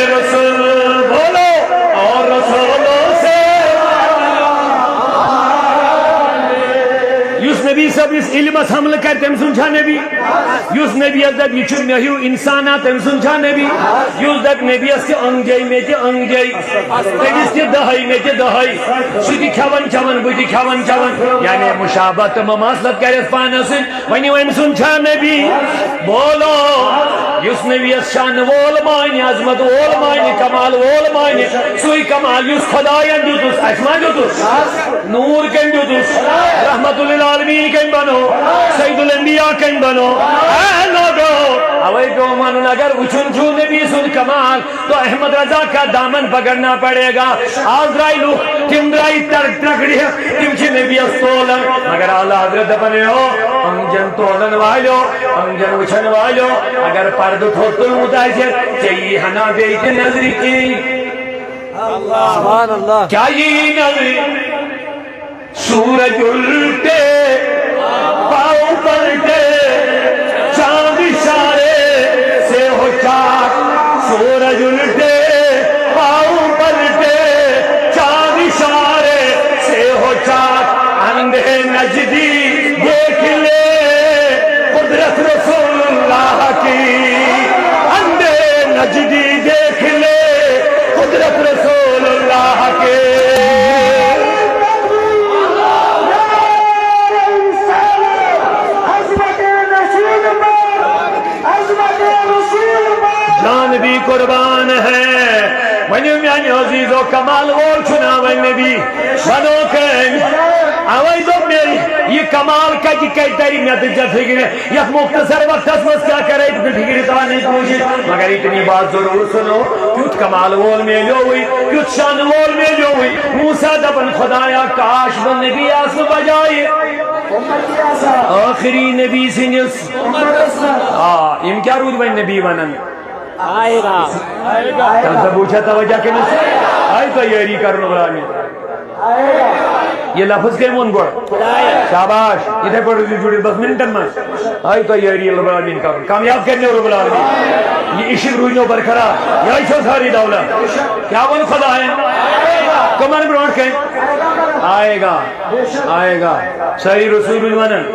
رسول، بولو، اور رسولوں سے۔ یُس نبی صٲب یُس علمس حملہٕ کرِ، تٔمۍ سُنٛد چھا نبی؟ یُس نبی یس دپہِ، یہِ چھُ مےٚ ہیوٗ انسانا، تٔمۍ سُنٛد چھا نبی؟ یُس دپہِ، نبی یس تہِ انگجے، مےٚ تہِ انگجے، تٔمِس تہِ دہے، مےٚ تہِ دہے، سُہ تہِ کھٮ۪وان چٮ۪وان، بہٕ تہِ کھٮ۪وان چٮ۪وان، یعنی مشابہت تہٕ مماثلت کرٮ۪س پانس سۭتۍ۔ ؤنِو، أمۍ سُنٛد چھا نبی؟ بولو۔ یُس نبیَس شان وول مانہِ، عظمت وول مانہِ، کمال وول مانہِ، سُے کمال یُس خۄدایَن دیُتُس، اَسہِ ما دیُتُس؟ نوٗر کٔمۍ دیُتُس؟ رحمت للعالمین کٔمۍ بنو؟ سید الانبیاء کٔمۍ بنو؟ اے لوگو، اوے پیوٚو وَنُن، اگر وٕچھُن چھُو نبی سُنٛد کمال، تو احمد رضا کا دامن پکڑنا پڑے گا۔ آز درٛاے لُکھ، تِم درٛاے تر-، ترٛکڑِ، تِم چھِ نبیَس تولان۔ مگر اعلیٰ حضرت دپان، ہے ہو، یِم زن تولن والیو، یِم زن وٕچھن والیو، اگر پردٕ تھوٚد تُلمُت آسہِ، ژےٚ یی ہنا بیٚیہِ تہِ نظرِ کِنۍ؟ سبحان اللہ۔ کیٛاہ یی نظرِ؟ سورج الٹے پاؤں پلٹے، چاند اشارے سے ہو چاک۔ سورج الٹے پاؤں پلٹے، چاند اشارے سے ہو چاک۔ اندھے نجدی دیکھ لے قدرت رسول اللہ کی، اندھے نجدی دیکھ لے قدرت رسول اللہ کے۔ جان بھی قربان ہے۔ ؤنِو میانیو عزیزو، کمال وول چھُنا وۄنۍ نبی؟ بنو کٔمۍ؟ اوے دوٚپ مےٚ، یہِ کمال کتہِ کتہِ ترِ مےٚ تہٕ ژےٚ فکرِ؟ یتھ مختصر وقتس منٛز کیٛاہ کرے بہٕ فکرِ ترانٕچ کوٗشش، مگر اتنی بات ضرور سنو، کیُتھ کمال وول میلیووٕے، کیُتھ شان وول میلیووٕے۔ موسیٰ دپان، خدایا، کاش بہٕ نبی آسہٕ بجایہِ ٲخری نبی سٕنٛدِس۔ آ، یِم کیٛاہ روٗدۍ وۄنۍ نبی ونان؟ آئے گا۔ تَمہِ ساتہٕ وٕچھا توجہ کٔمِس؟ آیہِ تۄہہِ یٲری کرُن رب العالمین۔ یہِ لفظ کٔمۍ ووٚن گۄڈٕ؟ خدایَن۔ شاباش، یِتھے پٲٹھۍ روٗزِو جُڑِتھ بس منٹن منٛز۔ آیہِ تۄہہِ یٲری رب العالمین کرُن، کامیاب کرنہِ رب العالمین۔ یہِ عشق روٗزنو برقرار، یِہوٚے چھو سٲرٕے دولت۔ کیٛاہ ووٚن خدایَن؟ کٕمن برونٛٹھ کَنہِ؟ آئے گا، آئے گا۔ سٲری رسول ونان،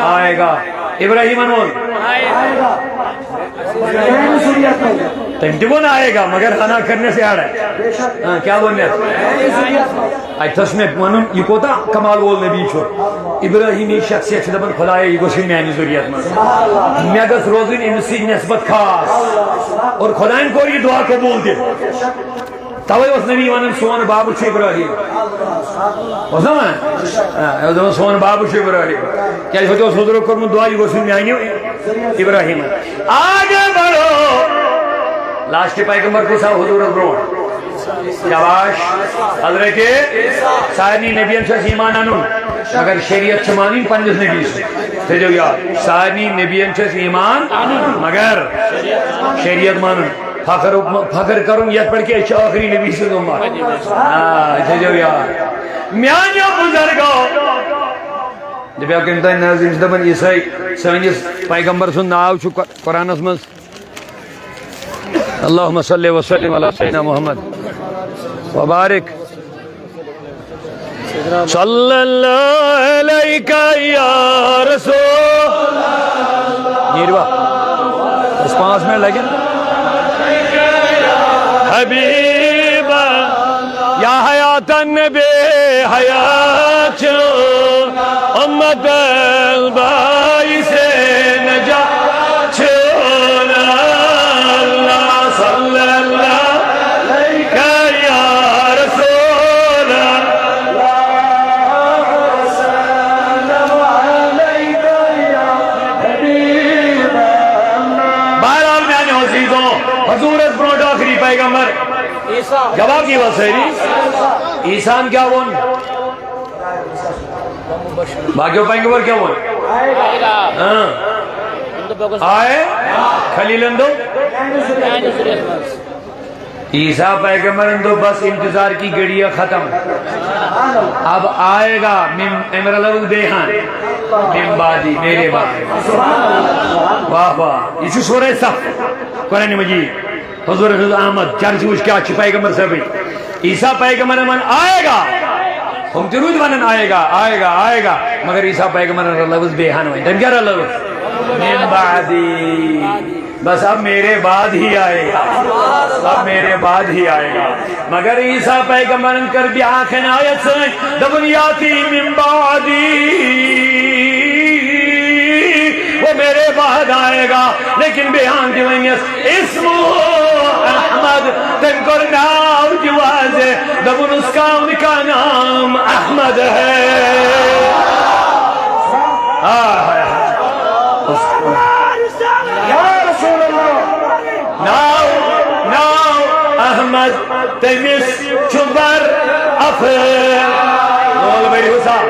آئے گا۔ ابراہیمن ووٚن۔ تٔمۍ تہِ ووٚن آئے گا، مگر ہنا کٔرنس ایڈ۔ ہاں، کیٛاہ ووٚن مےٚ؟ اتہِ اوس مےٚ ونُن، یہِ کوٗتاہ کمال وول نبی چھُ۔ ابراہیمی شخصیت چھِ دپان، خدایا، یہِ گوٚژھ یُن میانہِ ذُریت منٛز۔ مےٚ گٔژھ روزٕنۍ أمِس سۭتۍ نسبت خاص۔ اور خداین کوٚر یہِ دعا قبوٗل تہِ۔ توے اوس نبی ونان، سون بابہٕ چھُ ابراہیم۔ اوس نا ونان؟ آ، اوس دپان، سون بابہٕ چھُ ابراہیم۔ کیازِ ہوٚتہِ اوس حضورو کوٚرمُت دعا، یہِ گوٚژھ یُن میانہِ ابراہیم۔ آگے بڑھو۔ لاسٹ پیغمبر کُس آو حضورس برونٛٹھ؟ شاباش۔ حضرت، سارنٕے نبین چھُ اَسہِ ایمان اَنُن، مگر شریعت چھِ مانٕنۍ پننِس نبی سٕنٛز۔ تھٲیزیو یاد، سارنٕے نبین چھُ اَسہِ ایمان، مگر شریعت مانُن۔ فخر، فخر کرُن یتھ پٮ۪ٹھ کہِ أسۍ چھِ ٲخری نبی سٕنٛز اُمت۔ آ، تھٲیزیو یاد۔ میانیو بزرگو، دپیو کٔمۍ تام ناظرین چھِ دپان، عیسائی سٲنِس پیغمبر سُنٛد ناو چھُ قر-، قرآنس منٛز۔ اللہم صلی وسلم علی سیدنا محمد وبارک۔ صلی اللہ علیک یا رسول۔ نیٖروا؟ بس پانٛژھ منٹ لگن۔ حبیب یا حیات نبی حیات چھُ، امت باعث نجات چھُ۔ اللہ صلی اللہ علیک یا رسول اللہ۔ بہرحال میانیو عزیزو، حضورس برونٛٹھ ٲخری پیغمبر۔ جواب دیوا سٲری؟ عیسیٰ ہن کیٛاہ ووٚن؟ باقیو پیغمبر کیٛاہ ووٚن؟ ہاں۔ آئے؟ خلیلن دوٚپ؟ عیسیٰ پیغمبرن دوٚپ، بس انتظار کی گھڑی ہے ختم، اب آئے گا۔ من، امر لفظ بیہان، من بعدی، میرے بعد۔ واہ واہ، یہ چھُ سورہ صف، قرآن مجید۔ حضور حضرت احمد چرچ وچ کیا چھ پیغمبر صاحب؟ عیسیٰ پیغمبر من آئے گا۔ ہم تہ روٗدۍ ونان آئے گا، آئے گا، آئے گا۔ مگر عیسیٰ پیغمبر لفظ بیہان وۄنۍ۔ تم کیا لفظ؟ من بعدی۔ بس اب میرے بعد ہی آئے گا۔ اب میرے بعد ہی آئے گا۔ مگر عیسیٰ پیغمبر کر بیاکھ عنایت سن، دپن یاتی من بعدی۔ وہ میرے بعد آئے گا، لیکن بیان دی ونیس اسمو احمد، تم کر ناو دی واضح، دپن اس کا، ان کا نام احمد ہے۔ آہ، آہ، آہ۔ یا رسول اللہ۔ ناو، ناو احمد، تمس چھُ بر اف۔ لول بٔرِو سا۔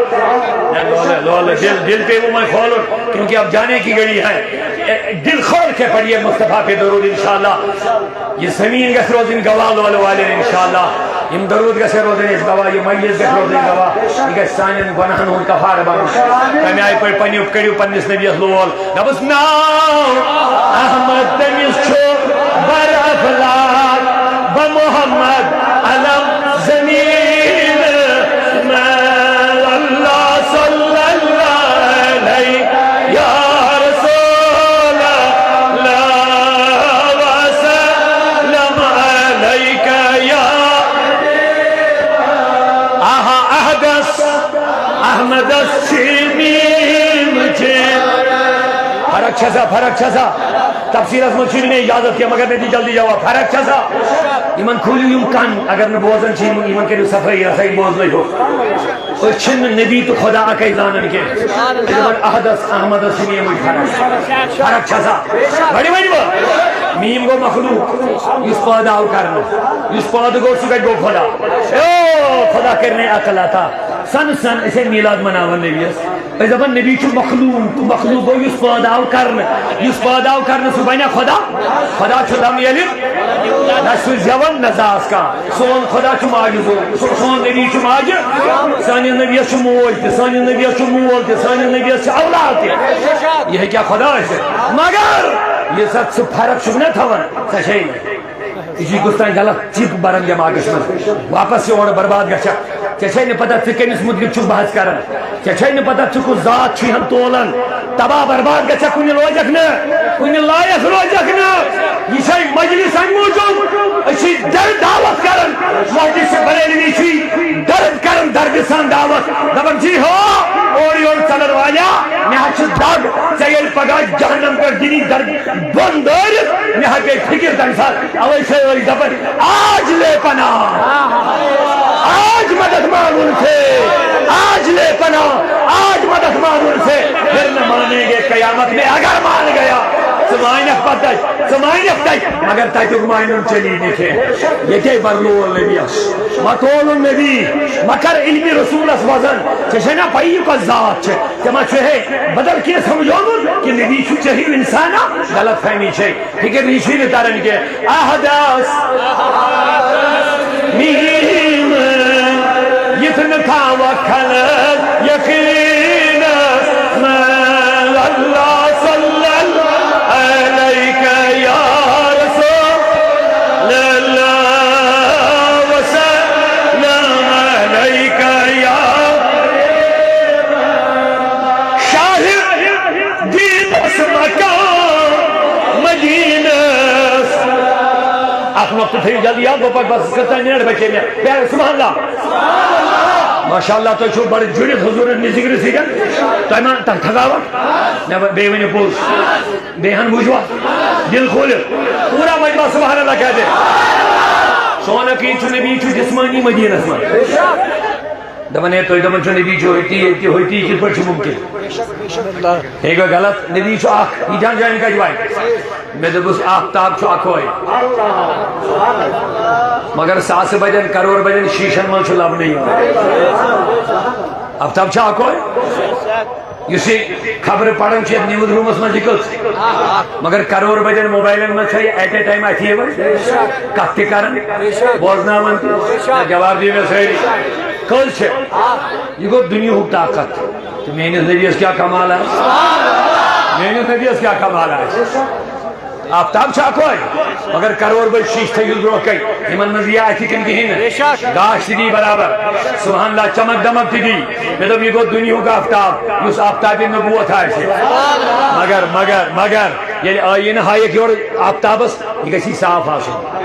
لول، لول، دل، دل پیٚوٕ وۄنۍ کھولُن، کیونکہ اب جانے کی گھڑی ہے۔ دل کھول کے پڑھیے مصطفیٰ پہ درود انشاءاللہ۔ یہ زمین گژھِ روزٕنۍ گواہ لولہٕ والٮ۪ن انشاءاللہ۔ یم درود گژھن روزٕنۍ اسہِ گواہ، یہ مجلس گژھِ روزٕنۍ گواہ۔ یہ گژھِ سانٮ۪ن گۄناہن ہُنٛد کفارٕ بنُن۔ تمہِ آیہِ پٲٹھۍ پننہِ، کٔرِو پننِس نبیَس لول۔ دپس ناو احمد، تمس چھُ بر افلاک، بہ محمد علم زمین میں۔ اللہ صلی اللہ علیہ یا رسول اللہ وسلم علیک یا۔ آہا، احدس، احمدس چھ میم چھ۔ فرق چھا سا، فرق چھا سا؟ تفسیرس منٛز چھُنہٕ مےٚ اجازت کینٛہہ، مگر مےٚ دِ جلدی جواب۔ فرق چھا سا؟ یِمن کھوٗلِو یِم کن، اگر نہٕ بوزان چھِ یِم، یِمن کٔرِو صفٲیی، ہسا یہِ بوزنٲیِو۔ أسۍ چھِنہٕ نبی تہٕ خدا اکے زانان کینٛہہ۔ أسۍ دپان احدس، احمدس چھِ میٖمٕچ فرق۔ فرق چھا سا؟ بڑِ ؤنۍ وۄنۍ۔ میٖم گوٚو مخلوق، یُس پٲدٕ آو کرنہٕ۔ یُس پٲدٕ گوٚو، سُہ کتہِ گوٚو خدا؟ او، خدا کرِ نے عقل عطا۔ سن سن أسۍ ہے میٖلاد مناوان نبیَس۔ أسۍ دپان نبی چھُ مخلوق، مخلوق گوٚو یُس پٲدٕ آو کرنہٕ۔ یُس پٲدٕ آو کرنہٕ، سُہ بنیا خدا؟ خدا چھُ دم ییٚلہِ نہ سُہ زٮ۪وان نہ زاس کانٛہہ۔ سون خدا چھُ ماجہِ زوٚو، سو-، سون نبی چھُ ماجہِ۔ سٲنِس نبیَس چھُ موج تہِ، سٲنِس نبیَس چھُ مول تہِ، سٲنِس نبیَس چھُ اولاد تہِ۔ یہِ ہیٚکیٛاہ خدا ٲسِتھ؟ مگر یہِ سا ژٕ فرق چھُکھ نہ تھاوان، سۄ چھے نہٕ۔ یہِ چھُ کُس تام غلط چِپ بران دٮ۪ماغس منٛز۔ واپس یور برباد گژھکھ۔ ژےٚ چھے نہٕ پتہ ژٕ کٔمِس مُتعلِق چھُکھ بحث کران۔ ژےٚ چھے نہٕ پتہ ژٕ کُس ذات چھُے ہن تولان۔ تباہ برباد گژھکھ، کُنہِ روزکھ نہٕ، کُنہِ لایق روزکھ نہٕ۔ یہِ چھے مجلس امہِ موٗجوٗب، أسۍ چھِ درد دعوت کران۔ مجلس بریلوی چھُے درد کران، دردِ سان دعوت۔ دپان چھِ، ہو، اورٕ یورٕ ژلن والیا، مےٚ حظ چھِ دگ، ژےٚ ییٚلہِ پگاہ جہنم پٮ۪ٹھ دِنی درد بۄن دٲرِتھ، مےٚ ہا گٔے فِکِر تَمہِ ساتہٕ۔ اَوَے چھِ أسۍ دَپان، آج لے پناہ، آج مدد مانگوں سے، آج لے پناہ، آج مدد مانگوں سے، پھر نہ مانیں گے قیامت میں اگر مان گیا۔ ژٕ مانکھ پتہٕ، ژٕ مانکھ تَتہِ، مگر تَتیُک مانُن چلی نہٕ کینٛہہ۔ ییٚتے بر لول نبیَس، مہ تولُن نبی، مہ کر علمِ رسولس وزن۔ ژےٚ چھے نا پَیی یہِ کۄس ذات چھِ؟ ژےٚ ما چھُ ہے بدل کینٛہہ سمجھومُت کہِ نبی چھُ ژےٚ ہیوٗ اِنسانا؟ غلط فہمی چھے، فکر یہِ چھُے نہٕ تران کینٛہہ۔ احداث میم یِتھ نہٕ تھاوَکھ خلل یقینس منٛز۔ اللہ صلی اللہ علیک یا رسول اللہ وسلم علیک یا شاہد دینس مقام مدینس۔ اکھ نقطہٕ تھٲیِو جلدی یاد، بہٕ پکہٕ بس کٔژتام منٹ بچے مےٚ۔ پیارٕ سبحان اللہ۔ ماشاء اللہ، تُہۍ چھِو بڑٕ جُڑِتھ حضوٗرَس نِش ذِکرِ سۭتۍ۔ تۄہہِ ما تۄہہِ تھکاوٹ؟ مےٚ وَ-، بیٚیہِ ؤنِو پوٚز۔ بیٚیہِ ہن بوٗزوا؟ دِل کھوٗلِتھ۔ پوٗرٕ مجمع سبحان اللہ کیٛاہ دِ؟ سون عقیٖد چھُ نبی چھُ جسمٲنی مدیٖنس منٛز۔ دپان ہے، تُہۍ دپان چھِو نبی چھُ ہوٚتی، ییٚتہِ، ہوٚتی، یہِ کِتھ پٲٹھۍ چھُ مُمکِن؟ ہے گوٚو غلط، نبی چھُ اکھ، یہِ جان جان کتہِ واتہِ؟ مےٚ دوٚپُس آفتاب چھُ اکوے، مگر ساسہٕ بجن، کرور بجن شیٖشن منٛز چھُ لبنہٕ یِوان۔ آفتاب چھُ اکوے۔ یُس یہِ خبرٕ پران چھُ یتھ نیوز روٗمس منٛز، یہِ کٔژ؟ مگر کرور بجن موبایلن منٛز چھا یہِ at a time اتھِ یِوان؟ کتھ تہِ کران، بوزناوان تہِ۔ نہ، جواب دِیِو مےٚ سٲری۔ کٔژ چھِ؟ یہِ گوٚو دُنیاہُک طاقت۔ تہٕ میٲنِس نبیَس کیٛاہ کمال آسہِ؟ میٲنِس نبیَس کیٛاہ کمال آسہِ؟ آفتاب چھُ اکوے، مگر کرور بٔدۍ شیٖشہٕ تھٲیِو برونٛہہ کَنہِ۔ یِمن منٛز یہِ آسہِ کِنہٕ کِہیٖنۍ نہٕ؟ گاش تہِ دی برابر۔ سبحان اللہ، چمک دمک تہِ دی۔ مےٚ دوٚپ، یہِ گوٚو دُنیہُک آفتاب، یُس آفتابِ نبوت آسہِ۔ مگر، مگر، مگر ییٚلہِ آییٖنہٕ ہایکھ یورٕ آفتابس، یہِ گژھِ صاف آسُن۔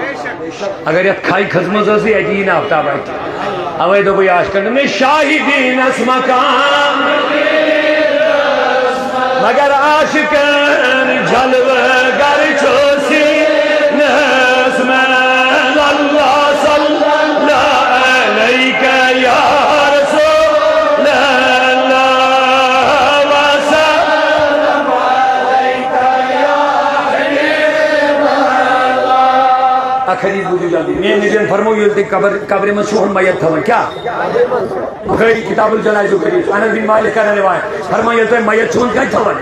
اگر یتھ کھے کھٔژمٕژ ٲسٕے، اتی یی نہٕ آفتاب اتھِ۔ اوے دوٚپُے عاشقن، مےٚ شاہی دیٖنس مقام، مگر عاشقن جلوٕ گر چھُ سیٖنس منٛز۔ اللہ صلی اللہ علیک یا رسول اللہ وسلم۔ اکھ حدیث بوٗزِو جلدی۔ میٲنۍ نبیَن فرموو، ییٚلہِ تُہۍ قبر، قبرِ منٛز چھِو ہُن میت تھاوان، کیٛاہ؟ بخاری کتاب الجنائز حدیث، انس بن مالک کران روایت۔ فرمان، ییٚلہِ تُہۍ میت چھِو ہُن کتہِ تھاوان؟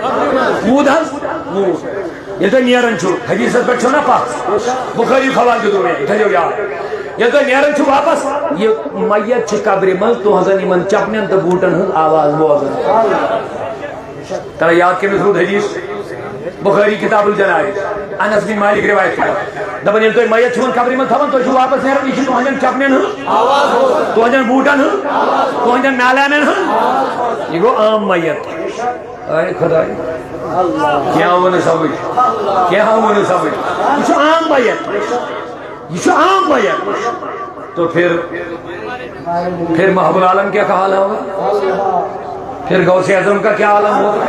موٗد حظ، موٗد۔ ییٚلہِ تُہۍ نیران چھِو، حدیثس پٮ۪ٹھ چھِو نا پژھ؟ بخاری حوالہٕ دیُتوٕ مےٚ، یہِ تھٲیِو یاد۔ ییٚلہِ تُہۍ نیران چھِو واپس، یہِ میت چھِ قبرِ منٛز تُہنٛزن یِمن چپنٮ۪ن تہٕ بوٗٹن ہٕنٛز آواز بوزان۔ ترا یاد کٔمِس روٗد حدیث؟ بخاری کتاب الجنائز، انس بن مالک روایت کران۔ دپان، ییٚلہِ تُہۍ میت چھِو قبرِ منٛز تھاوان، تُہۍ چھِو واپس نیران، یہِ چھِ تُہنٛدٮ۪ن چپنٮ۪ن ہٕنٛز، تُہنٛدٮ۪ن بوٗٹن ہٕنٛز، تُہنٛدٮ۪ن نالانٮ۪ن ہٕنٛز۔ یہِ گوٚو عام میت۔ اے خداے، کیٛاہ ووٚنُس سمجھ؟ کیٛاہ ووٚنُس سمجھ؟ یہِ چھُ عام میت۔ یہ چھُ عام بیان۔ تو پھر، پھر محب العالم کا کیا حال ہوگا؟ پھر غوث اعظم کا کیا عالم ہوگا؟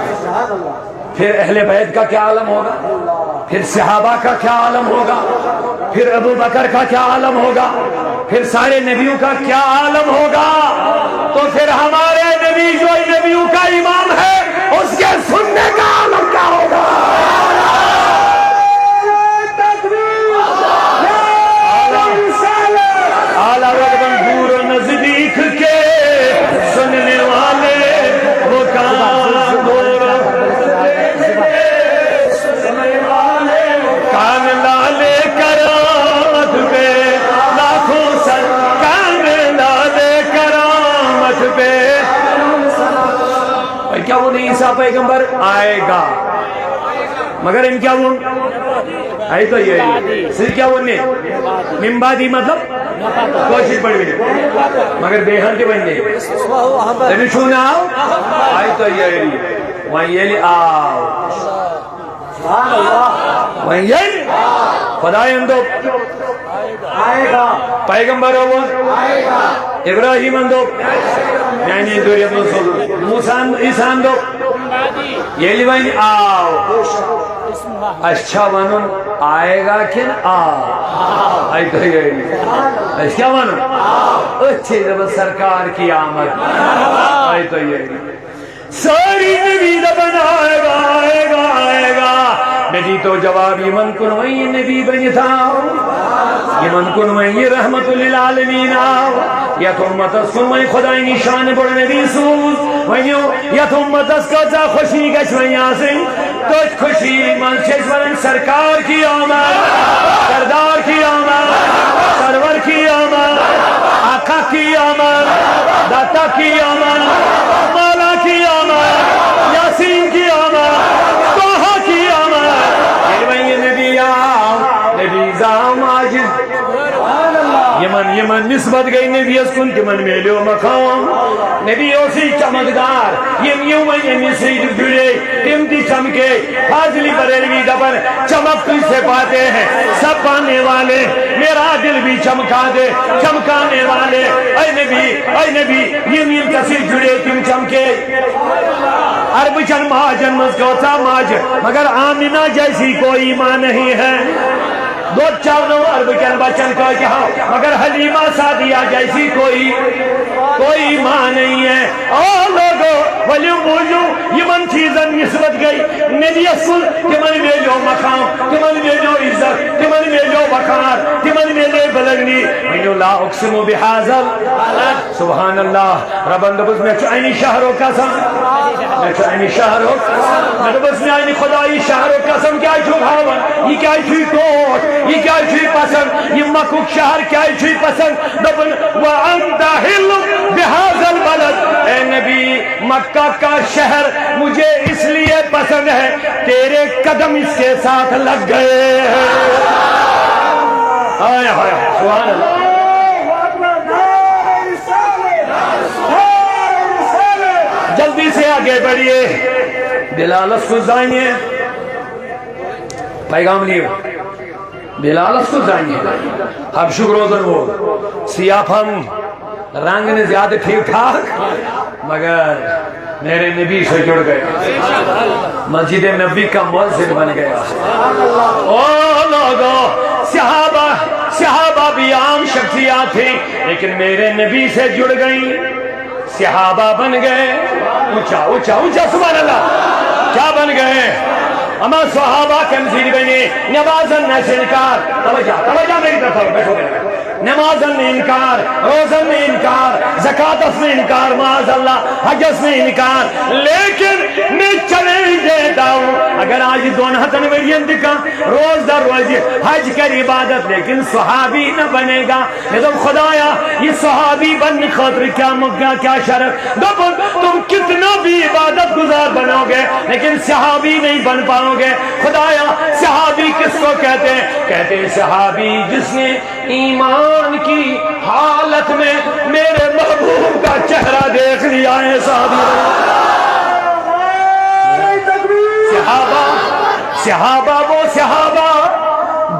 پھر اہل بیت کا کیا عالم ہوگا؟ پھر صحابہ کا کیا عالم ہوگا؟ پھر ابو بکر کا کیا عالم ہوگا؟ پھر سارے نبیوں کا کیا عالم ہوگا؟ تو پھر ہمارے نبی جو نبیوں کا امام ہے، اس کے سننے کا عالم کیا ہوگا؟ اعلیٰ و دور و نزدیک کے سننے والے، وہ کان دور و کان لالے کرامت پہ، لاکھوں سر کان لالے کرامت پہ۔ وۄنۍ کیٛاہ ووٚن عیسیٰ پیغمبر؟ آئے گا۔ مگر أمۍ کیٛاہ ووٚن؟ آیہِ تۄہہِ یٲری؟ سُہ کیٛاہ ووٚن مےٚ؟ من بعدی مطلب؟ کٲشِر پٲٹھۍ ؤنِو۔ مگر بیٚیہِ ہن تہِ ؤنۍ مےٚ۔ تٔمِس چھُو ناو؟ آیہِ تۄہہِ یٲری؟ وۄنۍ ییٚلہِ آو۔ وۄنۍ ییٚلہِ خۄدایَن دوٚپ، پیغمبرو ووٚن، ابراہیمن دوٚپ، میانہِ ذُریت منٛز سوزُن۔ موسیٰ ہن، عیسیٰ ہن دوٚپ، ییٚلہِ وۄنۍ آو، اَسہِ چھا وَنُن آئے گا کِنہٕ آو؟ آیہِ تۄہہِ یٲری؟ اَسہِ کیٛاہ وَنُن؟ أتھۍ چھِ أسۍ دَپان سرکار کی آمد۔ آیہِ تۄہہِ یٲری؟ سٲری نبی دَپان آئے گا، آئے گا، آئے گا۔ مےٚ دیٖتو جواب، یِمن کُن وۄنۍ یہِ نبی بٔنِتھ آو، یِمن کُن وۄنۍ یہِ رحمت للعالمین آو، یتھ اُمتس کُن وۄنۍ خۄداے نِشانہٕ بوٚڑ نبی سوٗز۔ ؤنِو، یتھ اُمتس کۭژاہ خوشی گژھِ وۄنۍ آسٕنۍ؟ تٔتھۍ خوشی منٛز چھِ أسۍ ونان، سرکار کی آمد، سردار کی آمد، سرور کی آمد، آقا کی آمد، داتا کی آمد، مولا کی آمد، یاسین کی آمد، طٰہٰ کی آمد۔ ییٚلہِ وۄنۍ یہِ نبی آو، نبی زاو ماجہِ۔ یِمن، یِمن نسبت گٔے نبیَس کُن، تِمن میلیو مقام۔ نبی اوسُے چمکدار، یِم یِم وۄنۍ أمِس سۭتۍ جُڑے، تِم تہِ چمکے۔ فاضلی بریلوی دپان، چمک تجھ سے پاتے ہیں سب پانے والے، میرا دل بھی چمکا دے چمکانے والے۔ اے نبی، اے نبی، یِم یِم ژےٚ سۭتۍ جُڑے، تِم چمکے۔ عربہٕ چٮ۪ن ماجن منٛز کۭژاہ ماجہِ، مگر آمنہ جیسی کوئی ماں نہیں ہے۔ دۄد چاونو عربہٕ کٮ۪ن بچن کۭتِہو، مگر حلیمہ سعدیہ جیسی کوئی، کوئی ماں نہیں ہے۔ او لوگو، ؤلِو بوٗزِو، یِمن چیٖزن نسبت گٔے نبیَس کُن، تِمن میلیو مقام، تِمن میلیو عزت، تِمن میلیو وقار، تِمن میلے بلندی۔ ؤنِو، لا اقسم بہذا البلد۔ سبحان اللہ۔ ربن دوٚپُس، مےٚ چھُ اَمہِ شہرُک قسم، مےٚ چھُ اَمہِ شہرُک، مےٚ دوٚپُس، میٛانہِ خۄدایہِ شہرُک قسم کیٛازِ چھُکھ ہاوان؟ یہِ کیٛازِ چھُے ٹوٹھ؟ یہِ کیٛازِ چھُے پسند؟ یہِ مکُک شہر کیٛازِ چھُے پسند؟ دوٚپُن، وأنت حل بهذا البلد، اے نبی، مکہ کا شہر مجھے اس لیے پسند ہے، تیرے قدم اس کے ساتھ لگ گئے ہیں۔ ہائے ہائے، سبحان اللہ۔ جلدی سے آگے بڑھیے۔ بلالس کو زانیے۔ پیغام لیو۔ بلالس کو زانیے۔ حبشک روزن وول۔ سیاہ پھم۔ رنگ نے زیادہ ٹھیک ٹھاک، مگر میرے نبی سے جڑ گیا، مسجد نبی کا مؤذن بن گیا۔ او لوگو، صحابہ، صحابہ بھی عام شخصیات تھیں، لیکن میرے نبی سے جڑ گئی، صحابہ بن گئے۔ اونچا، اونچا، اونچا، سبحان اللہ۔ کیا بن گئے؟ اما صحابہ کم سی بنے، نمازن نہ انکار۔ توجہ، توجہ میری طرف، بیٹھو، بیٹھو۔ نمازن نہٕ انکار، روزن نہٕ انکار، زکاتس نہٕ انکار، معاذ اللہ، حجس نہٕ انکار۔ لیکن میں چیلنج دیتا ہوں، اگر آج دون ہتن ورین تہِ کانٛہہ روزدار روزِ، حج کرِ، عبادت، لیکن صحابی نہ بنے گا۔ مےٚ دوٚپ، خدایا، یہِ صحابی بننہٕ خٲطرٕ کیٛاہ مۄ-، کیٛاہ، کیٛاہ شرط؟ دوٚپُن، تم کتنا بھی عبادت گزار بنو گے، لیکن صحابی نہیں بن پاؤ گے۔ خدایا، صحابی کس کو کہتے ہیں؟ کہتے ہیں صحابی جس نے ایمان کی حالت میں میرے محبوب کا چہرہ دیکھ لیا ہے، صحابی۔ صحابہ، صحابہ وہ صحابہ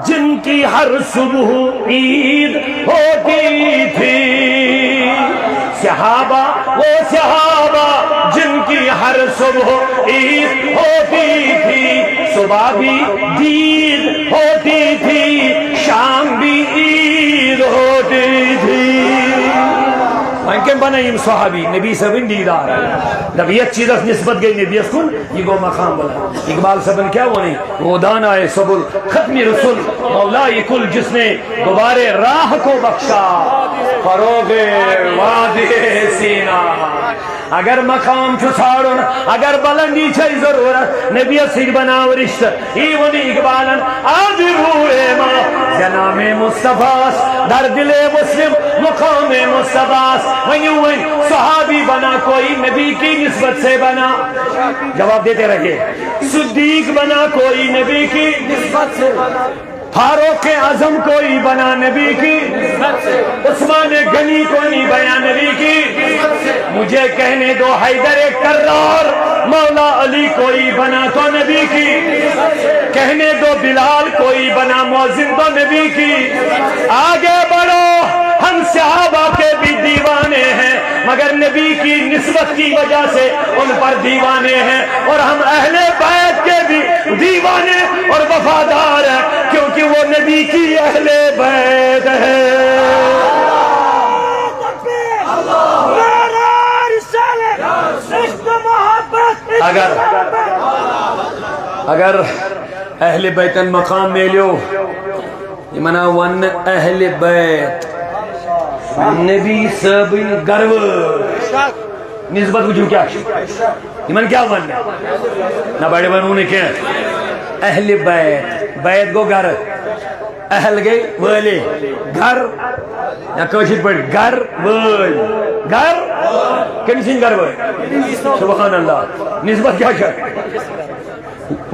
جن کی ہر صبح عید ہوتی تھی۔ صحابہ وہ صحابہ جن کی ہر صبح عید ہوتی تھی، صبح بھی عید ہوتی تھی، شام بھی عید ہوتی تھی۔ وۄنۍ کٔمۍ بنٲے یِم صحابی؟ نبی صٲبٕنۍ دیٖدار۔ دَپ، یَتھ چیٖزَس نسبت گٔے نبیَس کُن، یہِ گوٚو مقام بلند۔ اقبال صٲبن کیٛاہ ووٚنُے؟ وہ دانائے سبل ختم رسل، مولائے کل جس نے غبارِ راہ کو بخشا، فروغِ وادیِ سینا۔ اگر مقام چھُ ژھانڈُن، اگر بلندی چھے ضرورت، نبیَس سۭتۍ بناو رشتہٕ۔ یی ووٚن اقبالن، آز روئے ما ز نامِ مصطفیٰ است، در دل مسلم مقام مصطفیٰ است۔ ونیو ون، صحابی بنا کوئی نبی کی نسبت سے بنا، جواب دیتے رہے۔ صدیق بنا کوئی نبی کی نسبت سے بنا، فاروق اعظم کوئی بنا نبی کی نسبت سے، عثمان غنی کوئی بنا نبی کی نسبت سے، مجھے کہنے دو حیدر کرار، مولا علی کوئی بنا تو نبی کی، کہنے دو بلال کوئی بنا مؤذن تو نبی کی۔ آگے بڑھو، ہم صحابہ کے بھی دیوانے ہیں، مگر نبی کی نسبت کی وجہ سے ان پر دیوانے ہیں، اور ہم اہل بیت کے بھی دیوانے اور وفادار ہیں، کیونکہ وہ نبی کی اہل بیت ہے۔ اگر اگر اہل بیتن مقام میلیو، یمن آو وننہٕ اہل بیت، نبی صٲبٕنۍ گرٕ وٲلۍ۔ نسبت وٕچھِو کیٛاہ چھِ۔ یمن کیٛاہ وننہٕ؟ نہ بڑِ ونو نہٕ کینٛہہ۔ اہل بیت، بیت گوٚو گرٕ، اہل گٔے وٲلۍ، گرٕ یا کٲشِر پٲٹھۍ گرٕ وٲلۍ، گرٕ کٔمۍ سٕنٛدۍ گرٕ وٲلۍ؟ سبحان اللہ۔ نسبت کیٛاہ چھےٚ؟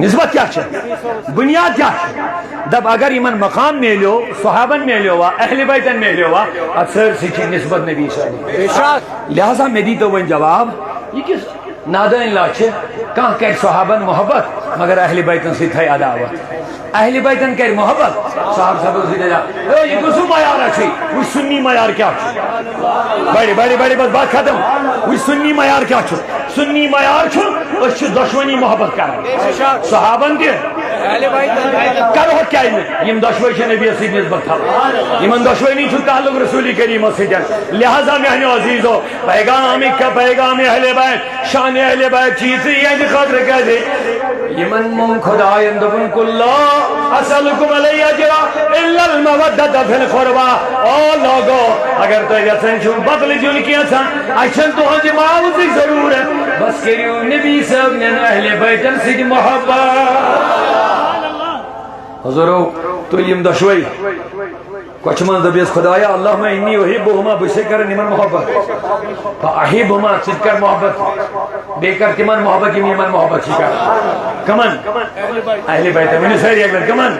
نسبت کیٛاہ چھےٚ؟ بنیاد کیٛاہ چھےٚ؟ دپ اگر یمن مقام میلیو، صحابن میلیوا، اہل بیتن میلیوا، اتھ سٲرسٕے چھِ نسبت نبی صٲبن۔ لہذا مےٚ دیٖتو وۄنۍ جواب، یہِ کِس نادٲنۍ لچھ چھِ؟ کانٛہہ کرِ صحابن محبت مگر اہل بیتن سۭتۍ تھایہِ عداوت۔ اہل بیتن کرِ محبت، صحابہ صحابن سۭتۍ عداوت۔ اے، یہِ کُس ہیوٗ معیار چھُے؟ وٕچھ سُنی معیار کیٛاہ چھُ۔ بڑِ، بڑِ، بڑِ، بس بات ختم۔ وٕچھ سُنی معیار کیٛاہ چھُ۔ سُنی معیار چھُ، أسۍ چھِ دۄشوٕنی محبت کران۔ صحابن تہِ۔ کرو کیٛازِ نہٕ؟ یِم دۄشوے چھِ نبیَس سۭتۍ نسبت تھاوان۔ یِمن دۄشوٕنی چھُ تعلق رسول کریمس سۭتۍ۔ لہذا میانیو عزیزو، پیغام کا پیغام اہل بیت، شان اہل بیت چیز یہندِ خٲطرٕ کیٛازِ؟ یِمن مۄنگ خدایَن دوٚپُن، "قل لا اسألکم علیہ اجرا الا المودۃ فی القربی۔" او لوگو، اگر تُہۍ یژھان چھِو بدلہٕ دیُن کینٛژھا، اَسہِ چھَنہٕ تُہٕنٛزِ معاوضٕچ ضروٗرت، بس کٔرِو نبی صٲبنٮ۪ن اہل بیتن سۭتۍ محبت۔ حضورو، تُلۍ یِم دۄشوے کۄچھِ منٛز دٔپِس، "خدایا، اللہم انی احبہما"، بہٕ چھُسے کران یِمن محبت۔ فاحبہما، ژٕ تہِ کر محبت۔ بیٚیہِ کر تِمن محبت، یِم یِمن محبت چھِ کران۔ کمن؟ اہل بیت۔ ؤنِو سٲری اکہِ لٹہِ، کمن؟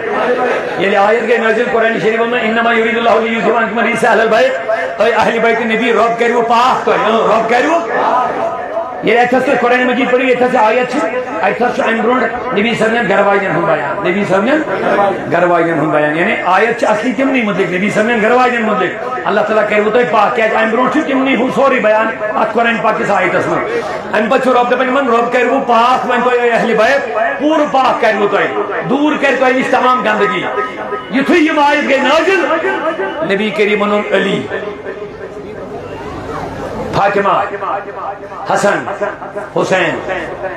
ییٚلہِ آیت گٔے نٲزِل قرآن شریفس منٛز، "انما یرید اللہ لیذہب عنکم الرجس اہل البیت"، اے اہل بیت نبی، رب کروٕ پاک تۄہہِ، اۭں، رب کروٕ۔ ییٚلہِ اَتہِ تھَس تُہۍ قرآن مجید پٔرِو، ییٚتہِ تھَس یہِ آیت چھِ، اَتہِ تھَس چھُ اَمہِ برونٛٹھ نبی صٲبنٮ۪ن گَرٕ واجٮ۪ن ہُنٛد بیان۔ نبی صٲبنٮ۪ن گَرٕ واجٮ۪ن ہُنٛد بیان۔ یعنی آیت چھِ اَصلی تِمنٕے مُتعلِق، نبی صٲبنٮ۪ن گَرٕ واجٮ۪ن مُتعلِق۔ اللہ تعالیٰ کَرِوٕ تۄہہِ پاک، کیٛازِ اَمہِ برونٛٹھ چھُ تِمنٕے ہُنٛد سورُے بیان اَتھ قرآن پاکِس آیتَس منٛز۔ اَمہِ پَتہٕ چھُ رۄب دَپان یِمَن، رۄب کَرِوٕ پاک، وۄنۍ تۄہہِ اے اہلِ بیت، پوٗرٕ پاک کَرِوٕ تۄہہِ، دوٗر کَرِ تۄہہِ نِش تمام گنٛدگی۔ یُتھُے یِم آیت گٔے نٲزِل، نبی کریٖمَن اوٚن علی، فاطمہ، حسن، حسین،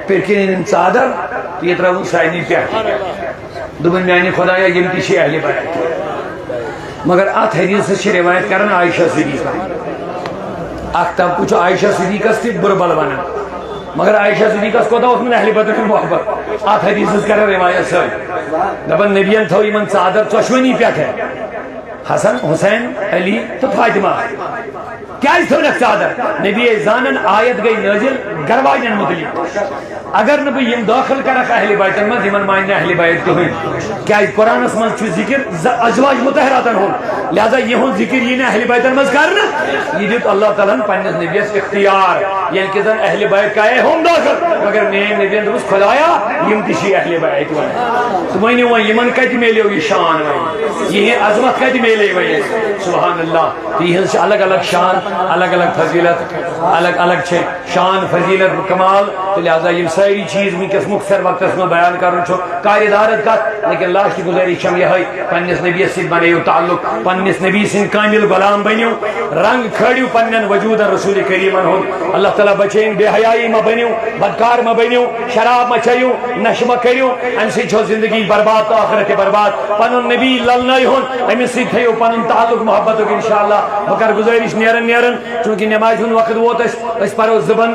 پِرکِنۍ أنِن ژادر تہٕ یہِ ترٲوٕن سارنٕے پٮ۪ٹھ۔ دوٚپُن، "میانہِ خدایا، یِم تہِ چھِ اہلِ بیت۔" مگر اتھ حدیثس چھِ روایت کران عائشہ صدیقہ۔ اکھ طبقہٕ چھُ عائشہ صدیقس تہِ بُرٕ بل ونان، مگر عائشہ صدیقس کوتاہ اوسمُت اہلِ بیتن ہُنٛد محبت۔ اتھ حدیثس کران روایت سٲنۍ۔ دپان، نبین تھٲو یِمن ژادر ژۄشوٕنی پٮ۪ٹھٕ۔ حسن، حسین، علی تہٕ فاطمہ۔ کیازِ تھٲونکھ ژادر؟ نبی ٲسۍ زانان آیت گٔے نٲزِل گرواجن متعلق۔ اگر نہٕ بہٕ یِم دٲخل کرکھ اہلِ بیتن منٛز، یِمن مانہِ نہٕ اہلِ بیت کٕہٕنۍ۔ کیازِ قرآنس منٛز چھُ ذکر ز-، ازواج مطہراتن ہُنٛد، لہذا یِہُنٛد ذکر یی نہٕ اہلِ بیتن منٛز کرنہٕ۔ یہِ دیُت اللہ تعالیٰ ہن پننِس نبیس اختیار، ییٚلہِ کہِ زن اہلِ بیت کرے ہُم دٲخل، مگر میٲنۍ نبین دوٚپُس، خدایا، یِم تہِ چھِ اہلِ بیت وۄنۍ۔ تہٕ ؤنِو وۄنۍ، یِمن کتہِ میلیو یہِ شان وۄنۍ؟ یِہنٛز عظمت کتہِ میلے وۄنۍ؟ سبحان اللہ۔ تہٕ یِہنٛز چھِ الگ الگ شان، الگ الگ فضیلت، الگ الگ چھِ شان، فضیلت، کمال۔ تہٕ لہذا یِم سٲری چیٖز وٕنکیٚس مختصر وقتس منٛز بیان کرُن چھُ کارِ دارت کتھ، لیکن لاسٹ گزٲرِش چھم یِہے، پننِس نبیَس سۭتۍ بنٲیِو تعلق، پننِس نبی سٕنٛدۍ کٲمِل غلام بٔنِو، رنگ کھٲلِو پننٮ۪ن وجوٗدن رسول کریٖمن ہُنٛد۔ اللہ تعالیٰ بچٲیِن، بے حیائی مہ بٔنِو، بدکار مہ بٔنِو، شراب مہ چیٚیِو، نشہٕ مہ کٔرِو، امہِ سۭتۍ چھو زندگی برباد تہٕ آخرت تہِ برباد۔ پنُن نبی للنٲیہُن، أمِس سۭتۍ تھٲیِو پنُن تعلق محبتُک انشاءاللہ۔ بہٕ کرٕ گُزٲرِش نیرن نیرن، چونکہ نمازِ ہُنٛد وقت ووت اَسہِ، أسۍ پرو زٕ بند۔